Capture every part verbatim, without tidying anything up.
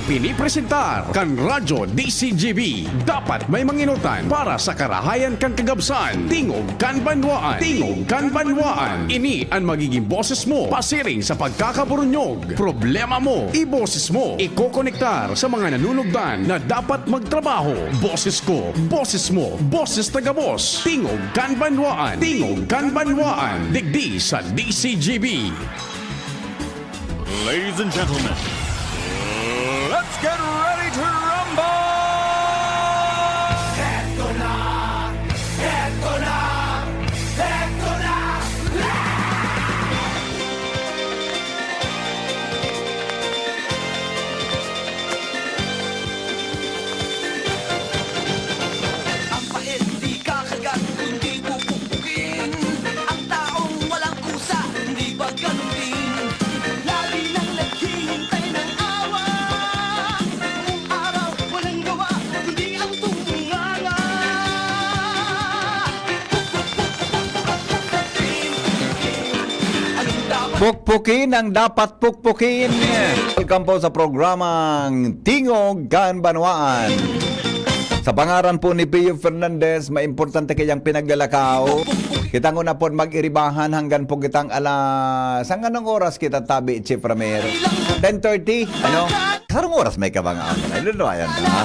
Pinipresentar kan Radyo D C G B. Dapat may manginutan para sa karahayan kan kagabsan. Tingog kan banwaan. Tingog kan banwaan. Ini an magiging boses mo pasiring sa pagkakaburunyog. Problema mo, iboses mo. Ikokonektar sa mga nanunugdan na dapat magtrabaho. Boses ko, boses mo, boses taga-boss. Tingog kan banwaan. Tingog kan banwaan. Digdi sa D C G B. Ladies and gentlemen, let's get ready to rumble! Heto na! Heto na! Heto na! Ang pait di kakagat, kundi pupukpukin. Ang taong walang kusa, hindi pagkanutin. Lagi nang naghihintay ng awa. Buong araw, walang gawa, kundi ang tumunganga. Pukpukin ang dapat pukpukin. Welcome po sa programang Tingog kan Banwaan. Sa pangaran po ni Pio Fernandez, maimportante kayang pinaglalakaw. Kita ngona po mag-iribahan hanggan po kitang alas, hanggang anong oras kita tabi, Chief Ramir? Ten thirty, ano? Sarong oras may kabanga man. Ay, lalo yan, ha?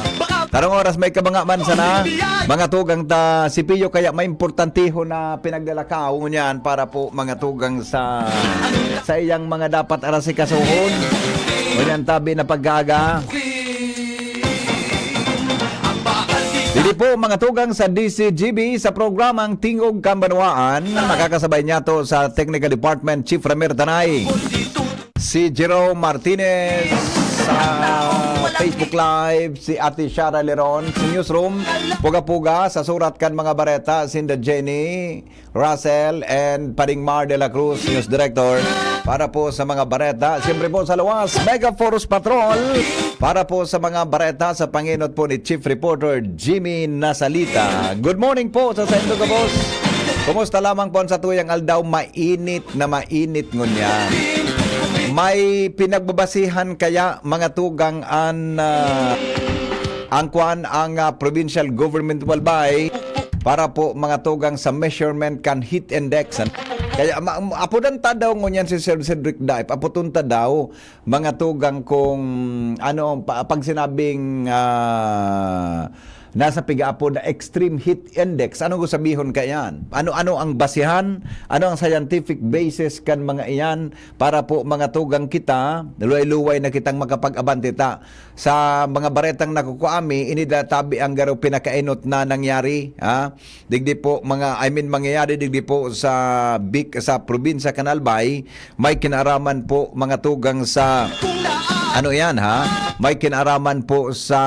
Sarong oras may kabanga man sana. Mga tugang ta, si Pio kaya maimportantihon na pinaglalakaw niyan para po mga tugang sa, sa iyang mga dapat arasikasohon. Ngunyan tabi na paggaga. Dili po, mga tugang sa D C G B, sa programang Tingog kan Banwaan, makakasabay niyato sa Technical Department, Chief Ramir Tanay, si Jerome Martinez sa Facebook Live, si Ate Shara Leron sa Newsroom, puga-puga sa surat kan mga bareta, sinda Jenny, Russell, and Paring Mar de la Cruz, News Director, para po sa mga bareta. Siyempre po sa luwas, Mega Force Patrol, para po sa mga bareta sa pangenot po ni Chief Reporter Jimmy Nasalita. Good morning po sa saindo gabos. Kumusta lamang po ang satuyang aldaw? Mainit na mainit ngunyan. May pinagbabasihan kaya, mga tugang, an, ah, ang kwan, ang, ah, provincial government walbay para po, mga tugang, sa measurement kan heat index? Kaya ma-, apodan ta daw ngunyan si Sir Cedric Daip, apoton ta daw, mga tugang, kung ano ang pa-, pag sinabing, ah, nasa piga-apod na extreme heat index. Ano ko sabihon kaiyan? Ano-ano ang basihan? Ano ang scientific basis kan mga iyan para po, mga tugang, kita, luway-luway na kitang makapag-abante ta? Sa mga baretang nakukuha mi, ini da tabi ang garo pinakainot na nangyari, ha? Digdi po mga, I mean, mangyayari digdi po sa Bic, sa probinsya kan Albay, may kinaraman po, mga tugang, sa, ano yan, ha? May kinaraman po sa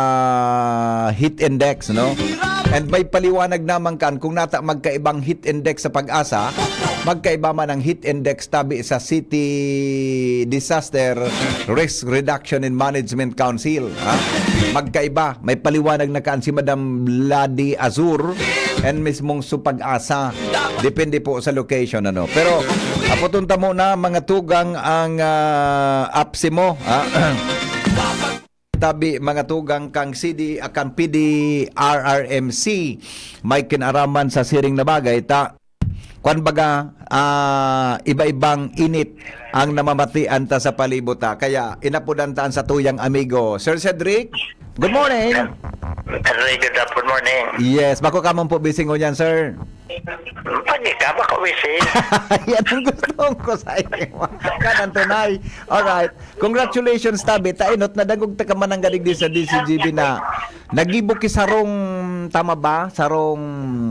heat index, no? And may paliwanag naman kan kung nata magkaibang heat index sa PAGASA, magkaiba man ang heat index tabi sa City Disaster Risk Reduction and Management Council, ha? Magkaiba. May paliwanag na kaan si Madam Lady Azur and mismong su PAGASA. Depende po sa location, ano. Pero apoton ta muna, mga tugang, ang, ah, APSEMO, ha? Tabi, mga tugang, kang C D, ah, kang P D R R M C, may kinaraman sa siring na bagay ta. Kwan baga, ah, iba-ibang init ang namamatian ta sa palibot ta. Kaya inapodan ta an satuyang amigo, Sir Cedric. Good morning. Very good, uh, good morning. Yes, bako ka man po busy ngunyan, sir. Pag ikaw, bako busy. Yan ang gusto ko sa inyo. Kan ang tunay. Alright. Congratulations, tabi. Ta inot, nadangog ta ka man ang gadig di sa D C G B na nagibo ki sarong, tama ba? Sarong,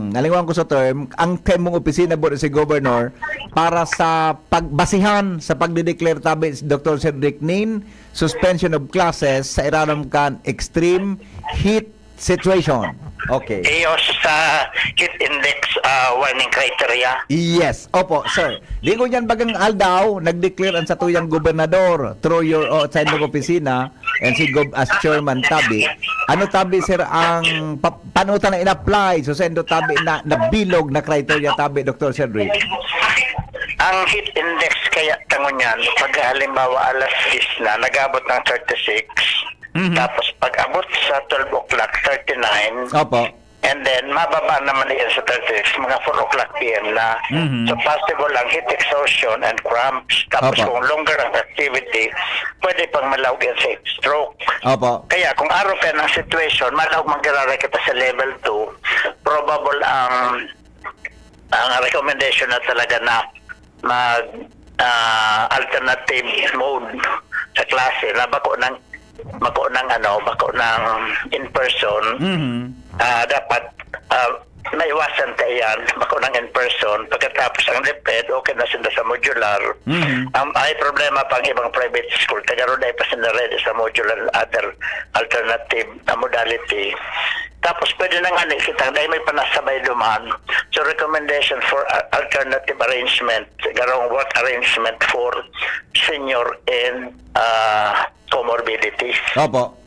nalingawan ko sa term, ang kaimong opisina, board si Governor, para sa pagbasihan sa pagdedeclare, tabi, Doctor Cedric, nin suspension of classes sa irarom kan extreme heat situation. Okay. Iyo sa heat index, ah, warning criteria. Yes. Opo, sir. Di ko niyan bagang aldaw, nag-declare ang satuyang gobernador through your, oh, sa inyong opisina, and si Gob as chairman, tabi. Ano, tabi, sir, ang pa-, paano ta na in-apply? So, sa indo, tabi, na, na bilog na criteria, tabi, Doctor Cedric? Ang heat index kaya tango niyan, pag halimbawa alas sais na, nag-abot ng thirty-six, Mhm. Tapos pag-abot sa twelve o'clock, thirty-nine, Opo. and then mababa naman iyan sa thirty-six, mga four o'clock P M na. Mhm. So possible ang heat exhaustion and cramps. Tapos Opo. kung longer ang activity, pwede pang malawag yan sa heat stroke. Opo. Kaya kung araw ka ng situation, malawag manggiraray kita sa level two, probable ang ang recommendation na talaga na mag, ah, alternative mode sa klase na bako ng, bako ng ano, bako ng in person, Mhm. ah, dapat, ah, maiwasan ta iyan, bako ng in person. Pagkatapos ang DepEd, okay na sinda sa modular. Mhm. Ang, ay problema pa ang ibang private school, kaya garo dai pa sinda ready sa modular, other alternative na modality. Tapos pwede na nga ni kita, dahil may panasabay duman. So recommendation for a-, alternative arrangement, garong work arrangement for senior and, ah, comorbidities. Opo.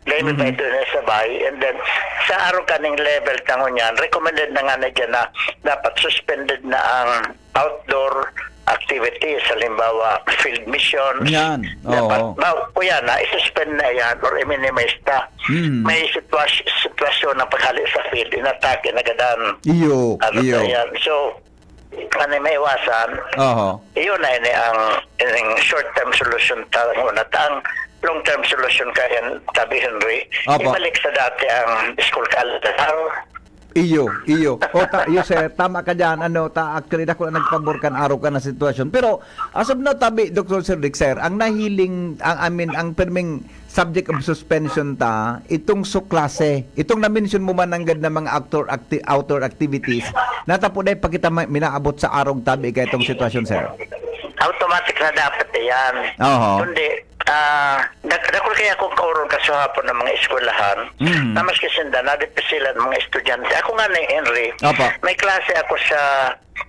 Dahil may Mhm. pa ito na sabay. And then, sa araw kaning level tango niyan, recommended na nga na dyan na dapat suspended na ang outdoor activities, halimbawa, field missions. Yan. Dapat, Oo. ba, kuya na, isuspend na yan or i-minimize na. Mm. May sitwas-, sitwasyon ng paghali sa field, inatake, nagadan. Iyo, Ano iyo. na yan? So, ano may iwasan? Oho. Iyon na ini ang, ini ang short-term solution ta, muna ta. Ang long-term solution ka yan, sabi Henry, Opo. ibalik sa dati ang school calendar. Iyo, iyo. O, ta-, iyo, sir, tama ka diyan. Ano, ta-, actually, dako na nagpabor kan araw ka na sitwasyon. Pero, as of now, tabi, Doctor Sir Rick, sir, ang nahiling, ang, I mean, ang pirming subject of suspension ta, itong suklase, itong na-mention mo man nanggad na mga outdoor acti-, outdoor activities, natapo dahil pa kita ma-, minaabot sa arog tabi ka itong sitwasyon, sir? Automatic na dapat yan. Oho. Kundi, ah, dak-, dakul kaya akong kauron kasuhapon ng mga eskwelahan, Mhm. na maski sinda, nadipisilan mga estudyante. Ako nga ni Henry, Opo. may klase ako sa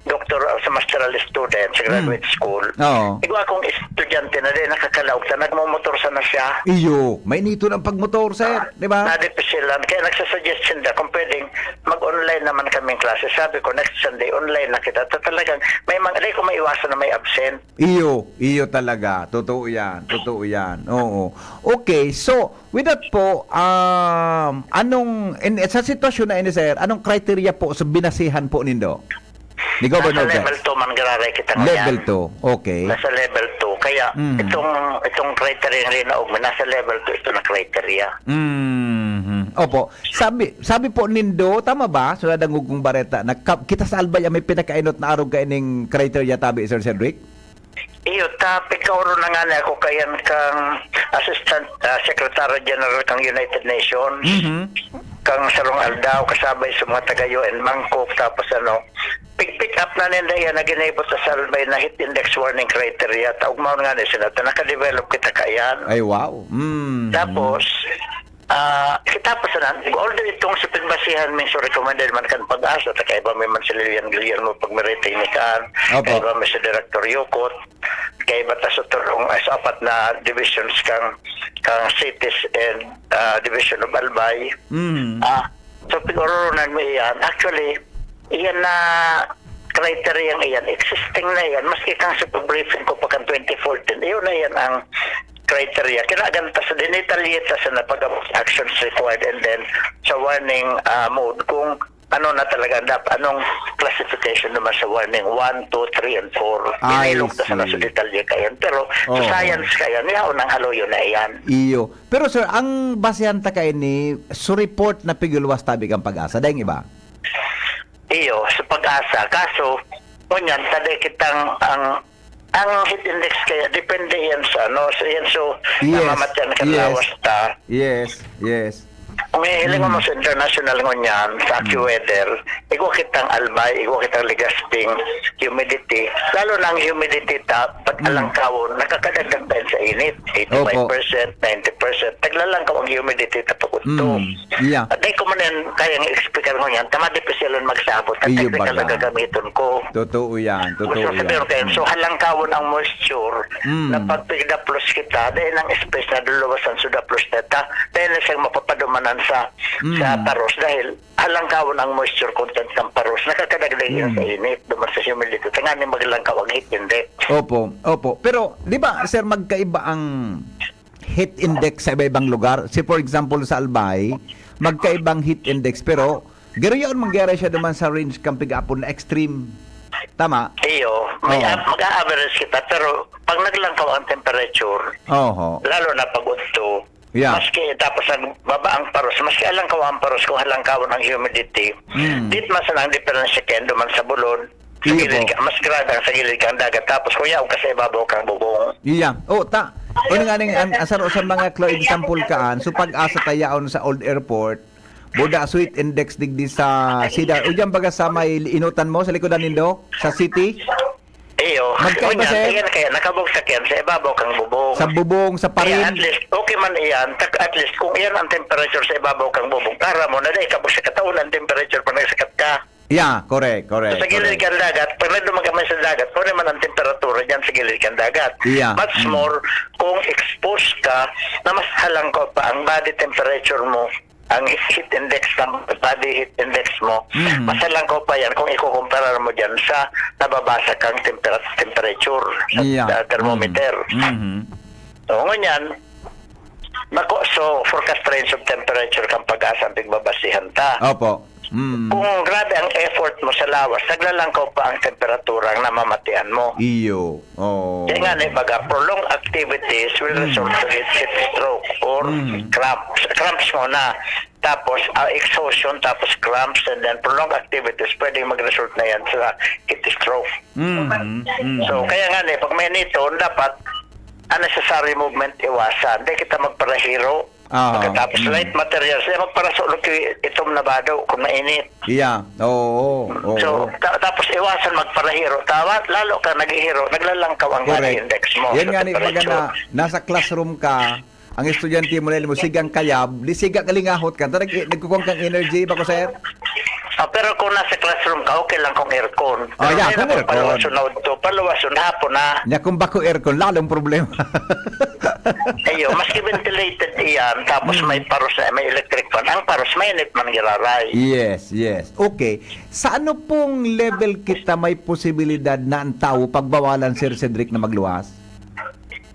doctor, sa masteral student, sa Mm. graduate school. Oo. Igwa akong estudyante na di nakakalaog sa nagmumotor sana siya. Iyo, mainiton ang pagmotor, sir, Ah, di ba? Nadipisilan. Kaya nagsasuggest sinda kung pwedeng mag-online naman kaming klase. Sabi ko, "Next Sunday, online na kita." Ta-, talagang may mga, di ko maiwasan na may absent. Iyo, iyo talaga. Totoo yan. Totoo yan. Oo. Okay, so, with that po, um, anong, in, sa sitwasyon na ini, sir, anong criteria po sa binasihan po nindo? Ni Governor Nasa level Bryce. two man giraray kita ngayon. Level two. Okay. Nasa level two. Kaya Mm. itong, itong criteria nga linaog mo, nasa level two ito na criteria. Mhm. Opo. Sabi, sabi po nindo, tama ba? So, nadangog kong bareta, na ka-, kita sa Albay ang may pinakainot na arog kaining criteria tabi, Sir Cedric? Iyo, ta, pigkaoro na nga na ako kayan kang Assistant, ah, Secretary General kang United Nations. Mhm. Kang sarong aldaw, kasabay sa mga taga U N Bangkok, tapos ano, pick, pick up na ninda yan na ginibot sa Salbay na heat index warning criteria. Taog maon nga ni sila, ta nakadevelop kita kayan. Ay, wow. Mm. Tapos, ah, kita pa sana, although itong sa pigbasihan, minsan recommended man kan Pag-asa, ta kaiba may man si Lilian Guillermo pag merete ini kan, Opo. kaiba may si Director Yukot, kaiba ta sa turong, ah, sa apat na divisions kang, kang cities and, ah, Division of Albay. Mm. Ah, so, pag-ororonan mo iyan. Actually, iyan na criteria iyan, existing na iyan. Maski kang sa pag-briefing ko pa kan twenty fourteen, iyon na iyan ang criteria. Kinagantas, dinetalye ta sa napag-, actions required and then sa warning, ah, mode kung ano na talaga, dap-, anong classification naman sa warning one, two, three, and four. I Binilog ta sana sa see. detalye kayan. Pero sa Oo. science kayan, yaon ang haloyo na iyan. Iyo. Pero sir, ang basehan ta kaini, so report na piguluwas tabi kang Pag-asa, dayong iba? Iyo, sa Pag-asa. Kaso, ngunyan, taday kitang ang, ang heat index kaya, depende yan sa ano, sa yan, so, Yes, namamatyan ka yes. lawas ta. Yes, yes. Kung hihiling mo Mm. sa international ngunyan, sa Mm. AccuWeather, igwa kitang Albay, igwa kitang Legazping, humidity. Lalo na ang humidity ta, pag Mm. alangkawon, nakakadagdag tayo sa init. Eighty-five percent, Opo. ninety percent. Taglalangkaw ang humidity ta pag udto. Mm. Yeah. At dahil ko man yan, kayang explicar ngunyan, ta madipisilan magsabot. Ang Iyo technical na baga. gagamiton ko. Totoo yan, Gusto totoo sabihin yan. kayo, so Mm. halangkawon ang moisture Mm. na pag pigdaplos kita, dahil ang space na luluwasan sa daplos na ta, dahil na siyang mapapadumanan sa, Mm. sa paros, dahil halangkawon ang moisture content ng paros, nakakadagdag yan Mm. sa init, duman sa humidity, tanganing maglangkaw ang heat, hindi. Opo, opo. Pero, di ba, sir, magkaiba ang heat index sa iba-ibang lugar. Si for example sa Albay, magkaibang heat index pero garo yaon mangyari siya duman sa range kan piga-apon na extreme. Tama? Iyo, may Oo. a- mag-a-average kita, pero pag naglangkaw ang temperature, Oho. lalo na pag udto, Yeah. maski tapos nagbaba ang paros, maski alangkaw ang paros kung halangkawon ang humidity, Mm. dit man sana ang diferensya kaya duman sa bulod, sa Iyo gilid po. ka, mas grabe ang sa gilid kang dagat, tapos kung yaon ka sa ibabaw kang bubong. Iya. Oh, ta. Ano nga ning an, asar sa mga klo example kaan, so pag-asa tayaon sa old airport, buda sweet index digdi sa Cedar. O diyan baga sa may inutan mo, sa likodan nindo, sa city? Iyo. Magkaiba, Ngunyan, sir? Ayan kaya, nakabugsak yan sa ibabaw kang bubong. Sa bubong, sa Kaya parin? at least, okay man iyan. Tak, at least, kung iyan ang temperature sa ibabaw kang bubong, para mo na dahil kabugsak ka, taon ang temperature pag nagsakat ka. Yeah, correct, correct. Sa gilid correct. kang dagat, pag nadumag ka man sa dagat, pwede man ang temperatura dyan sa gilid kang dagat. Yeah. Much Mm. more kung exposed ka na mas halangkaw pa ang body temperature mo, ang heat index ng body heat index mo, Mhm. mas halangkaw pa yan kung ikukumpara mo dyan sa nababasa kang tempera- temperature sa Yeah. uh, thermometer. Mhm. So, ngunyan, nako, so forecast range of temperature kang pag-asa ang pigbabasihan ta. Opo. Mm. Kung grabe ang effort mo sa lawas, naglalangkaw pa ang temperatura ang namamatian mo. Iyo. Oh. Kaya nga, na baga, prolonged activities will Mm. result to heat, heat stroke or Mm. cramps. Cramps muna. Tapos, ah, exhaustion, tapos cramps, and then prolonged activities, pwedeng mag-result na yan sa heat stroke. Mm. Mm. So, kaya nga, eh, pag may nito, dapat unnecessary movement iwasan. Di kita magparahiro. Ah, Pagkatapos, mm. light materials, eh, magparasulog kayo itom na bado kung mainit. Yeah. Oo. Oo. So, ta- tapos iwasan magparahiro. Tawa, lalo ka naghihiro, naglalangkaw ang body Correct. index mo. Yan sa nga ni baga temperature. Na nasa classroom ka, ang estudyante mo na mo sigang kayab, di siga kalingahot ka, tarag nagkukuha kang energy ba ko, sir? Ah, pero kung nasa classroom ka, okay lang kung aircon. Oh, yeah, Pero kung aircon. Paluwason na udto, paluwason hapon na. Nya kung bako aircon, lalong problema. Ayo, maski ventilated iyan, tapos Mm. may paros na, may electric fan. Ang paros, mainit man giraray. Yes, yes. Okay. Sa ano pong level kita may posibilidad na ang tao pagbawalan, Sir Cedric, na magluwas?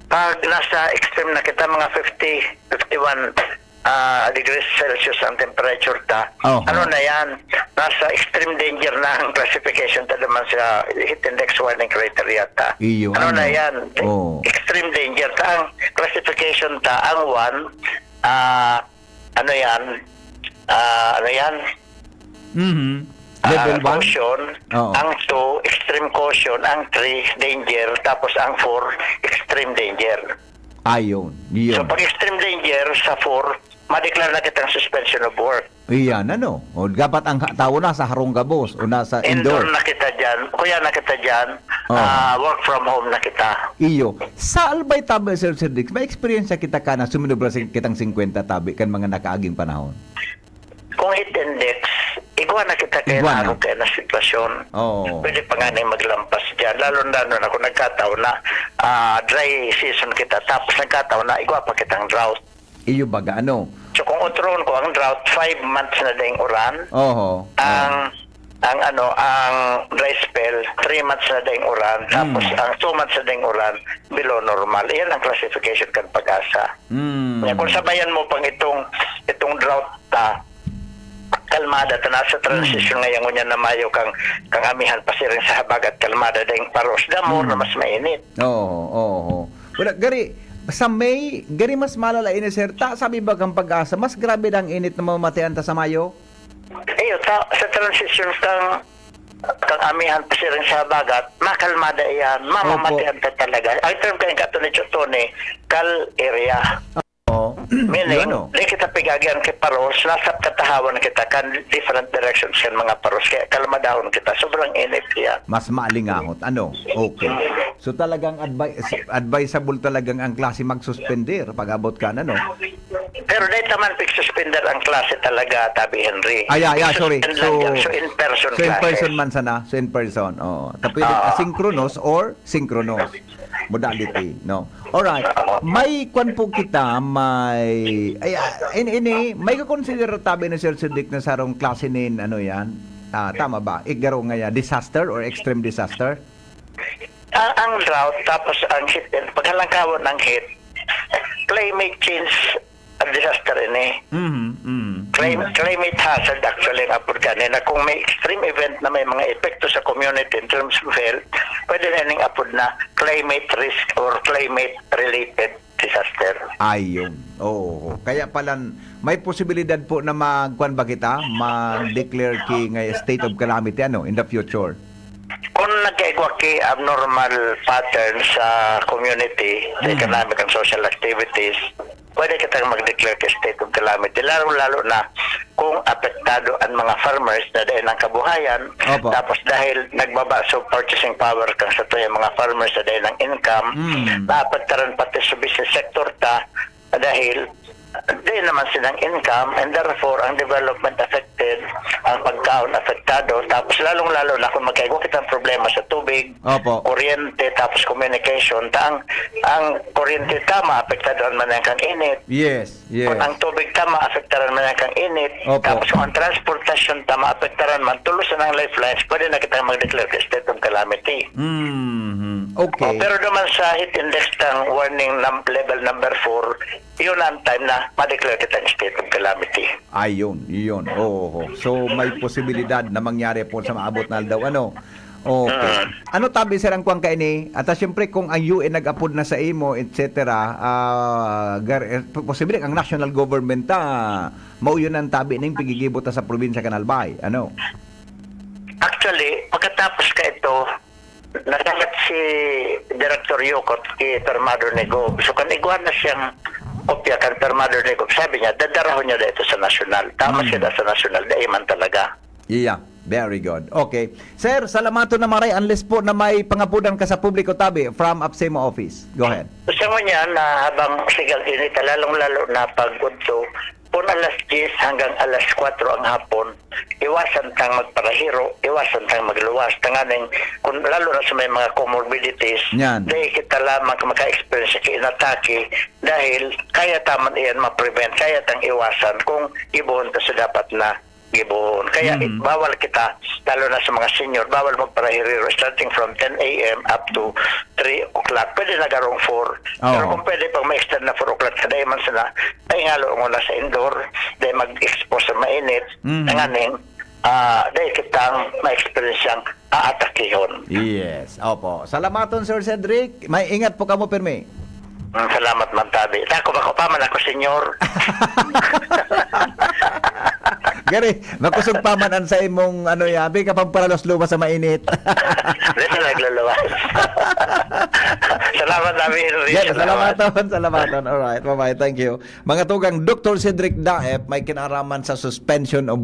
Pag nasa extreme na kita, mga fifty, fifty-one ah, degrees Celsius ang temperature ta. Oho. Ano na yan? Nasa extreme danger na ang classification ta naman sa heat index warning criteria ta. Iyo, Ano ano? na yan? Oo. Extreme danger ta. Ang classification ta, ang one, ah, ano yan? Ah, ano yan? Mhm. Level Ah, one? Caution. Oo. Ang two, extreme caution. Ang three, danger. Tapos ang four, extreme danger. Ayun. Yun. So, pag extreme danger sa four, madeklara na kitang suspension of work. Iyan, ano? O, dapat ang ha- tao nasa harong gabos o nasa Indoor indoor. na kita dyan. Kuya na kita dyan. Oo. Ah, work from home na kita. Iyo. Sa Albay tabi, Sir Cedric, may eksperyensya kita ka na suminubra si- kitang singkwenta tabi kan mga nakaaging panahon. Kung heat index, igwa na kita kaya Igwa na na. ako kaya na sitwasyon. Oo. Pwede pa nga na maglampas dyan. Lalo na, lalo na kung nagkataon na ah, dry season kita. Tapos nagkataon na igwa pa kitang drought. Iyo baga, ano? So kung otron ko ang drought, five months na daing uran. Oho. Ang ang ano, ang dry spell, three months na daing uran, tapos Mm. ang two months na daing uran, below normal. Iyan ang classification kan pag-asa. Mm. Kaya kung sabayan mo pang itong itong drought ta, kalmada ta nasa transition ngayon ngunyan na mayo kang kang amihan pasiring sa habagat, kalmada daing paros, the more Mm. na mas mainit. Oo, oo. Wala, gari, sa May, gari mas malala ini, sir. Ta, sabi ba kang pag-asa, mas grabe na ang init na mamatian ta sa Mayo? Iyo, ta, sa transition kang kang amihan pasiring sa habagat, makalmada iyan, mamamatian ta talaga. Ang term kaya kato ni Chotone, kal area. Oo. Meaning, Yun, oh. di kita pigagian kay paros, nasa katahawan kita kan different directions kan mga paros. Kaya kalmadahon kita, sobrang init iyan. Mas maalingahot. Ano? Okay. So talagang advi- advisable talagang ang klase magsuspender pag abot ka na, no? Pero dahil naman pag-suspender ang klase talaga, Tabi Henry. Ah, yeah, yeah, sorry. Suspend lang So, yan. So, in-person so in classes. person man sana. So in person. Oo. Tapos Ah. asynchronous or synchronous modality, no? Alright. May kwan po kita, may, ay, ah, ini, ini, may kakonsidera tabi ni Sir Cedric na sarong klase nin, ano yan? Ah, tama ba? Igaro nga yan, disaster or extreme disaster? Ang, ang drought, tapos ang heat, paghalangkawan ng heat, climate change disaster ini. Mhm, mhm. Clim- climate hazard actually ang apod kani, na kung may extreme event na may mga epekto sa community in terms of health, pwede na ning apod na climate risk or climate related disaster. Ayun. Oo. Kaya pala, may posibilidad po na mag, kwan ba kita? Mag-declare ki nga state of calamity, ano, in the future? Kung nagkaigwa ki abnormal pattern sa community, sa Mm. economic and social activities, pwede kitang mag-declare ka state of calamity. Lalo-lalo na kung apektado ang mga farmers na dahil ng kabuhayan, Opo. tapos dahil nagbaba so purchasing power kang sa tuyang mga farmers na dahil ng income, Mm. naapektaran pati sa business sector ta, dahil di naman silang income, and therefore ang development affected, ang pagkaon apektado, tapos lalong-lalo na kung magkaigwa kitang problema sa tubig, Opo. kuryente, tapos communication, ta ang, ang kuryente ta, maapektaran man yan kang init. Yes, yes. Kung ang tubig ta, maapektaran man yan kang init. Opo. Tapos kung ang transportasyon ta, maapektaran man, tulos na ng lifelines, pwede na kitang mag-declare ka state of calamity. Mhm. Oh, Okay. pero naman sa heat index ng warning num- level number four, yun ang time na ma-declare kitang state of calamity. Ayun, yun. Oo. So, may posibilidad na mangyari po sa maabot na aldaw, ano? Okay. Mm. Ano tabi, sir, ang kwang kaini? At, ah, siyempre, kung ang U N nag-apod na sa imo, et cetera, ah, gar- eh, posible ang national government ta, mauyon ang tabi ning pigigibo ta sa probinsya kan Albay. Ano? Actually, pagkatapos ka ito, nasalat si Director Yukot ki Permado ni Gob. So, kan igwa na siyang kopya kan Permado ni Gob, sabi niya, dadarahon niya dito sa nasyonal. Tama Mm. siya sa nasyonal, dai man talaga. Yeah, very good. Okay. Sir, salamaton na maray, unless po na may pangapudan ka sa publiko tabi from APSEMA office. Go ahead. Sa ngunyan na habang sigal init, lalong-lalo na pag udto, kung alas diyes hanggang alas kwatro ang hapon, iwasan tang magparahiro, iwasan tang magluwas. Tanganing, kung, lalo na sa may mga comorbidities, Yan. dahil kita lamang maka-experience sa inatake, dahil kaya ta man iyan ma-prevent, kaya tang iwasan kung gibohon ta sa dapat na gibohon. Kaya Mhm. bawal kita, lalo na sa mga senior, bawal magparahiro starting from ten a m up to three o'clock. Pwede na garong four. Oo. Pero kung pwede pang ma-extend na four o'clock, sa dahil man sana, paingalo mo na sa indoor, dahil mag-expose sa mainit, Mhm. tanganing, ah, dahil kitang ma-experience siyang aatakihon. Yes. Opo. Salamaton, Sir Cedric. May ingat po kamo, pirmi. Mm, salamat man tabi. Dako ba ko pa man ako, senyor? Gari, makusog pa man ang sa imong, ano, yabi ka pang paralos-luwas sa mainit. Dito nagluluwas. Salamat, Abi Henry. Yan, Salamat. salamaton, salamaton. Alright, bye-bye. Thank you. Mga tugang, Doktor Cedric Daep, may kinaraman sa suspension of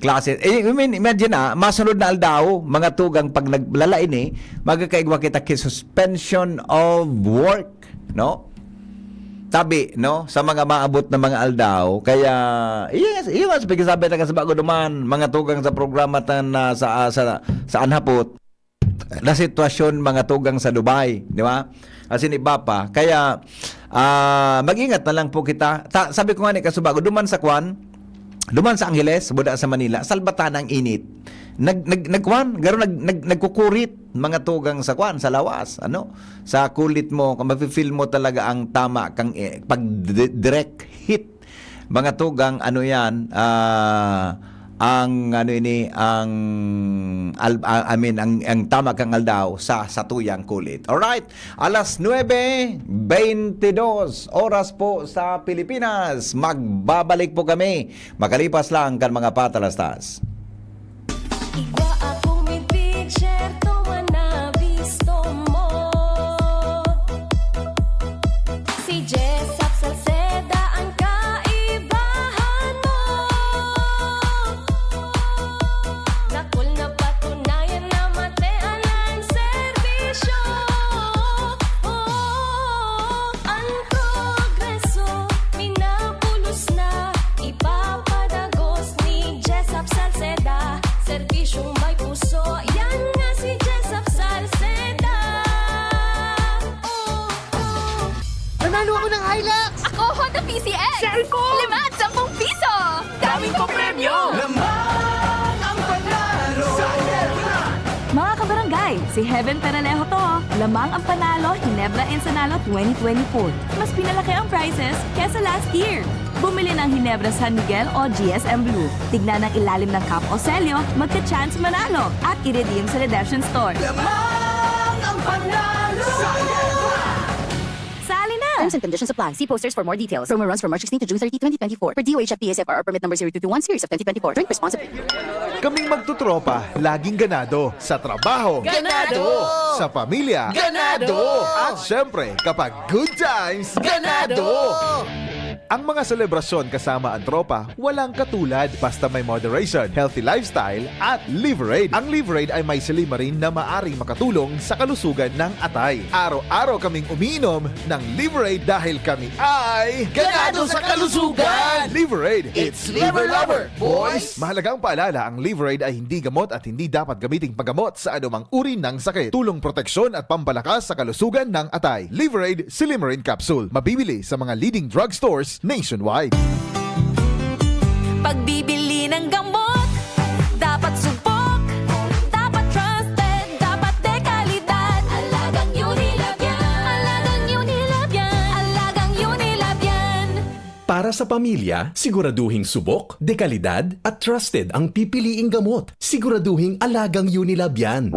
classes. Eh, I mean, imagine, ah, masunod na aldaw, mga tugang, pag naglala ini, magkakaigwa kita ki suspension of work, no? Tabi, no? Sa mga maabot na mga aldaw. Kaya, iyan, iyan nga sa pagkasabi na sa bago duman, mga tugang sa programa tan, ah, sa, ah, sa, sa Anhapot, na sitwasyon, mga tugang, sa Dubai, di ba? Asin iba pa. Kaya, ah, mag-ingat na lang po kita. Ta-, sabi ko nga ni kasubago, duman sa kwan, duman sa Angeles, buda sa Manila, salbatan ang init. Nag, nag, nagkwan, garo nag, nag, nagkukurit, mga tugang, sa kwan, sa lawas, ano? Sa kulit mo, kung mafe-feel mo talaga ang tama kang, eh, pag di-, direct heat, mga tugang, ano yan, ah, ang, ano ini, ang, al-, ah, I mean, ang, ang tama kang aldaw sa satuyang kulit. Alright, alas nuebe bentidós, oras po sa Pilipinas. Magbabalik po kami makalipas lang kan mga patalastas. Igwa akong midbid, syerto man na bisto mo. Si Jessop Salceda ang kaibahan mo. Dakul na patunayan na matean ang serbisyo. Oh, ang progreso, minabulos na, ipapadagos ni Jessop Salceda. Serbisyong may puso, yan nga si Jessop Salceda. Oh, oh. Nanalo ako ng Hilux! Ako, Honda P C X! Share ko! Lima at sampung piso! Daming papremyo! Lamang ang panalo! Sa Hilux! Mga kabarangay, Di heaven peraleho to. Lamang ang panalo, Ginebra Ensanalo twenty twenty-four. Mas pinalaki ang prizes kesa last year. Bumili ng Ginebra San Miguel o G S M Blue. Tignan ang ilalim ng cap o selyo, magka-chance manalo at i-redeem sa Redemption Store. Lamang ang panalo! Sali na! Terms and conditions apply. See posters for more details. Promo runs from March sixteen to June thirty, twenty twenty-four. Per D O H F P S F R or permit number zero two two one series of twenty twenty-four. Drink responsibly. Kaming magtotropa, laging ganado. Sa trabaho, ganado! Sa pamilya, ganado! At syempre, kapag good times, ganado! Ang mga selebrasyon kasama ang tropa, walang katulad basta may moderation, healthy lifestyle, at Liverade. Ang Liverade ay may silymarin na maaring makatulong sa kalusugan ng atay. Araw-araw kaming umiinom ng Liverade dahil kami ay ganado sa kalusugan! Liverade, it's Liver Lover, boys! Mahalagang paalala, ang Liverade ay hindi gamot at hindi dapat gamiting paggamot sa anumang uri ng sakit. Tulong proteksyon at pampalakas sa kalusugan ng atay. Liverade Silymarin Capsule. Mabibili sa mga leading drugstores nationwide. Pagbibili ng gamot, dapat subok, dapat trusted, dapat dekalidad. Alagang Unilab yan. Alagang Unilab yan. Alagang Unilab yan. Para sa pamilya, siguraduhing subok, dekalidad, at trusted ang pipiliing gamot. Siguraduhing alagang Unilab yan.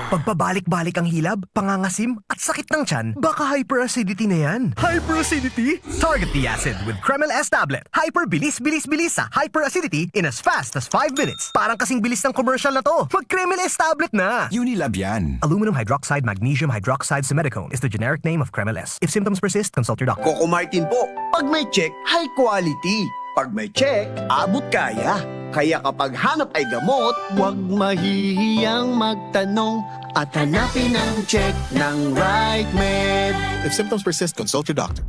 Pagpabalik-balik ang hilab, pangangasim, at sakit ng tiyan, baka hyperacidity na yan. Hyperacidity? Target the acid with Kremel S tablet. Hyper bilis, bilis, bilis sa hyperacidity in as fast as five minutes. Parang kasing bilis ng commercial na to. Mag Kremel S tablet na! Unilab yan. Aluminum hydroxide magnesium hydroxide simethicone is the generic name of Kremel S. If symptoms persist, consult your doctor. Coco Martin po. Pag may check, high quality. Pag may check, abot kaya. Kaya kapag hanap ay gamot, huwag mahihiyang magtanong at hanapin ang check ng right med. If symptoms persist, consult your doctor.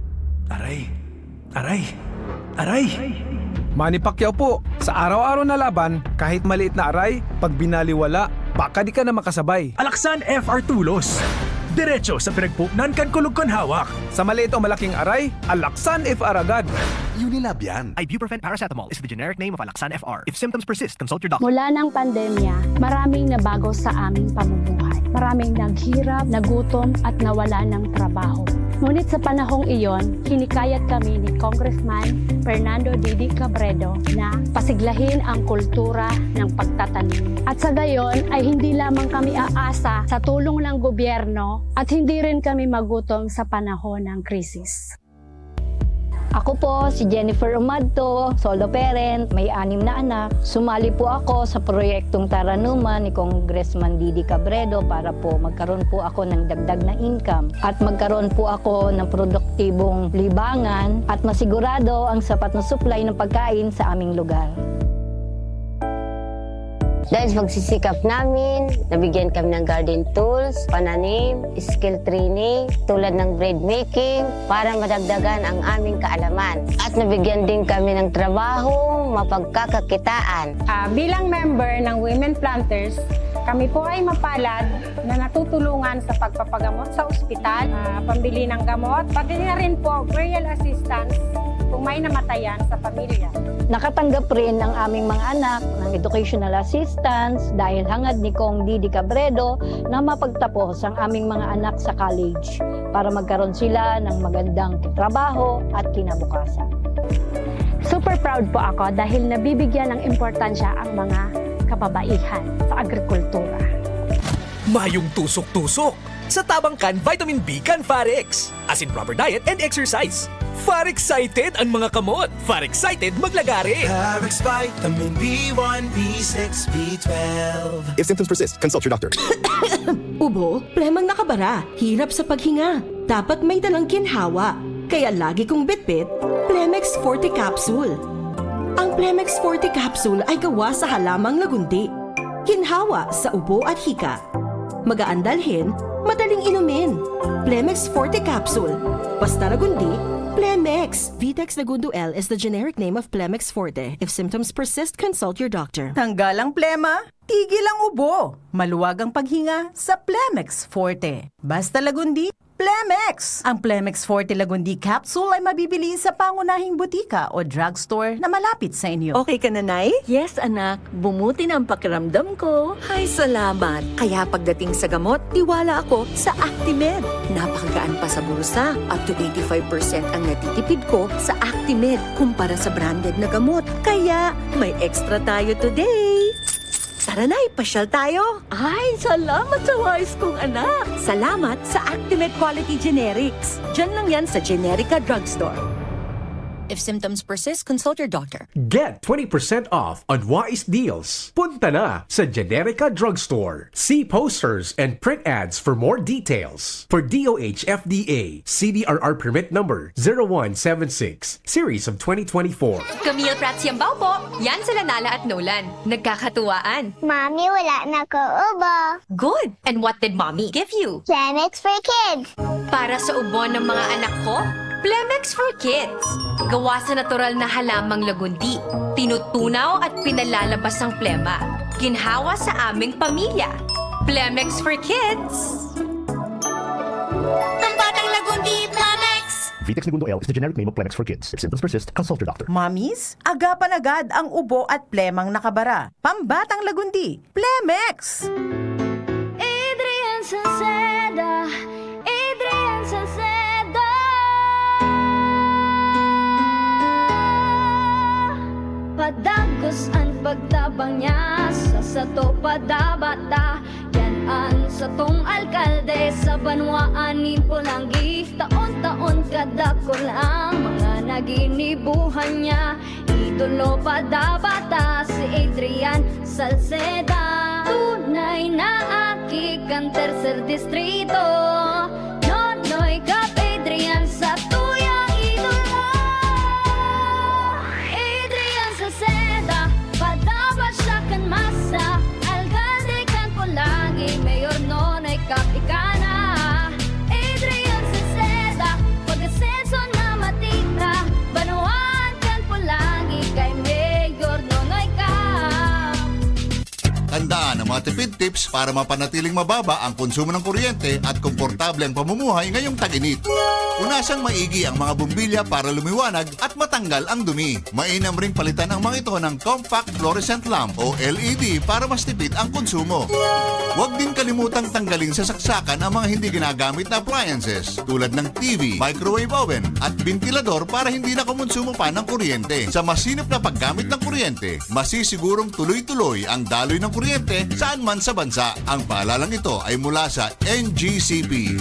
Aray! Aray! Aray! Manny Pacquiao po, sa araw-araw na laban, kahit maliit na aray, pag binaliwala, baka di ka na makasabay. Alaksan F R Tulos. Diretso sa pinagpuknan kan kulog kan hawak. Sa maliit o malaking aray, Alaksan F R agad. Unilab yan. Ibuprofen paracetamol is the generic name of Alaxan F R. If symptoms persist, consult your doctor. Mula ng pandemya, maraming nabago sa aming pamumuhay. Maraming naghirap, nagutom at nawala ng trabaho. Ngunit sa panahong iyon, hinikayat kami ni Congressman Fernando Didi Cabredo na pasiglahin ang kultura ng pagtatanim. At sa gayon ay hindi lamang kami aasa sa tulong ng gobyerno at hindi rin kami magutom sa panahon ng krisis. Ako po si Jennifer Umadto, solo parent, may anim na anak. Sumali po ako sa proyektong Taranuman ni Congressman Didi Cabredo para po magkaroon po ako ng dagdag na income at magkaroon po ako ng produktibong libangan at masigurado ang sapat na supply ng pagkain sa aming lugar. Dahil sa pagsisikap namin, nabigyan kami ng garden tools, pananim, skill training, tulad ng bread making, para madagdagan ang aming kaalaman. At nabigyan din kami ng trabaho, mapagkakakitaan. Ah, bilang member ng Women Planters, kami po ay mapalad na natutulungan sa pagpapagamot sa ospital, ah, pambili ng gamot, pati na rin po burial assistance kung may namatayan sa pamilya. Nakatanggap rin ang aming mga anak ng educational assistance dahil hangad ni Cong Didi Cabredo na mapagtapos ang aming mga anak sa college para magkaroon sila ng magandang trabaho at kinabukasan. Super proud po ako dahil nabibigyan ng importansya ang mga kababaihan sa agrikultura. Mayong tusok-tusok sa tabang kan vitamin B kan Farex. As in proper diet and exercise. Far excited ang mga kamot. Far excited maglagare. Farex Vitamin B one, B six, B twelve. If symptoms persist, consult your doctor. Ubo, plemang nakabara, hirap sa paghinga. Dapat may dalang ginhawa. Kaya lagi kong bitbit, Plemex Forte Capsule. Ang Plemex Forte Capsule ay gawa sa halamang lagundi. Ginhawa sa ubo at hika. Magaan dalhin, madaling inumin. Plemex Forte Capsule. Basta lagundi, Plemex. Vitex Lagundo L is the generic name of Plemex Forte. If symptoms persist, consult your doctor. Tanggal ang plema, tigil ang ubo. Maluwag ang paghinga sa Plemex Forte. Basta lagundi, Plemex! Ang Plemex Forte Lagundi Capsule ay mabibili sa pangunahing butika o drugstore na malapit sa inyo. Okay ka na, Nay? Yes, anak. Bumuti na ang pakiramdam ko. Ay, salamat. Kaya pagdating sa gamot, tiwala ako sa Actimed. Napakagaan pa sa bulsa. Up to eighty-five percent ang natitipid ko sa Actimed kumpara sa branded na gamot. Kaya, may extra tayo today. Tara na, ipasyal tayo. Ay, salamat sa wais kong anak. Salamat sa Actimed Quality Generics. Diyan lang yan sa Generica Drugstore. If symptoms persist, consult your doctor. Get twenty percent off on Wise Deals. Punta na sa Generica Drugstore. See posters and print ads for more details. For D O H F D A, C D R R permit number zero one seven six, series of twenty twenty-four. Camille Prats Yambao po. Yan sila Nala at Nolan. Nagkakatuwaan. Mami, wala na ko ubo. Good! And what did Mommy give you? Plemex for Kids. Para sa ubo ng mga anak ko, Plemex for Kids. Gawa sa natural na halamang lagundi. Tinutunaw at pinalalabas ang plema. Ginhawa sa aming pamilya. Plemex for Kids. Pambatang Lagundi, Plemex! Vitex Negundo L is the generic name of Plemex for Kids. If symptoms persist, consult your doctor. Mommies, agapan agad ang ubo at plemang nakabara. Pambatang Lagundi, Plemex! Adrian Salceda, Adrian Salceda. Padagos an pagtabang niya, sa sato padabata. Yan an satong alkalde sa banwaan nin Polangui. Taon-taon kadakul ang mga naginibuhan niya. Idolo padabata si Adrian Salceda. Tunay na aki kan tercer distrito. Nonoy Cap Adrian sa tuyang idolo. Adrian Salceda, padaba siya kan masa. Alkalde kan Polangui, Mayor Nonoy Cap ika na. Adrian Salceda, pag-asenso na matira. Banwaan kan Polangui kay Mayor Nonoy Cap. Tandaan ang mga tipid tips para mapanatiling mababa ang konsumo ng kuryente at komportable ang pamumuhay ngayong tag-init. Unasang maigi ang mga bombilya para lumiwanag at matanggal ang dumi. Mainam ring palitan ang mga ito ng compact fluorescent lamp o L E D para mas tipid ang konsumo. Huwag din kalimutang tanggalin sa saksakan ang mga hindi ginagamit na appliances tulad ng T V, microwave oven at bentilador para hindi na kumonsumo pa ng kuryente. Sa masinop na paggamit ng kuryente, masisigurong tuloy-tuloy ang daloy ng kuryente saan man sa bansa. Ang paalalang ito ay mula sa N G C P.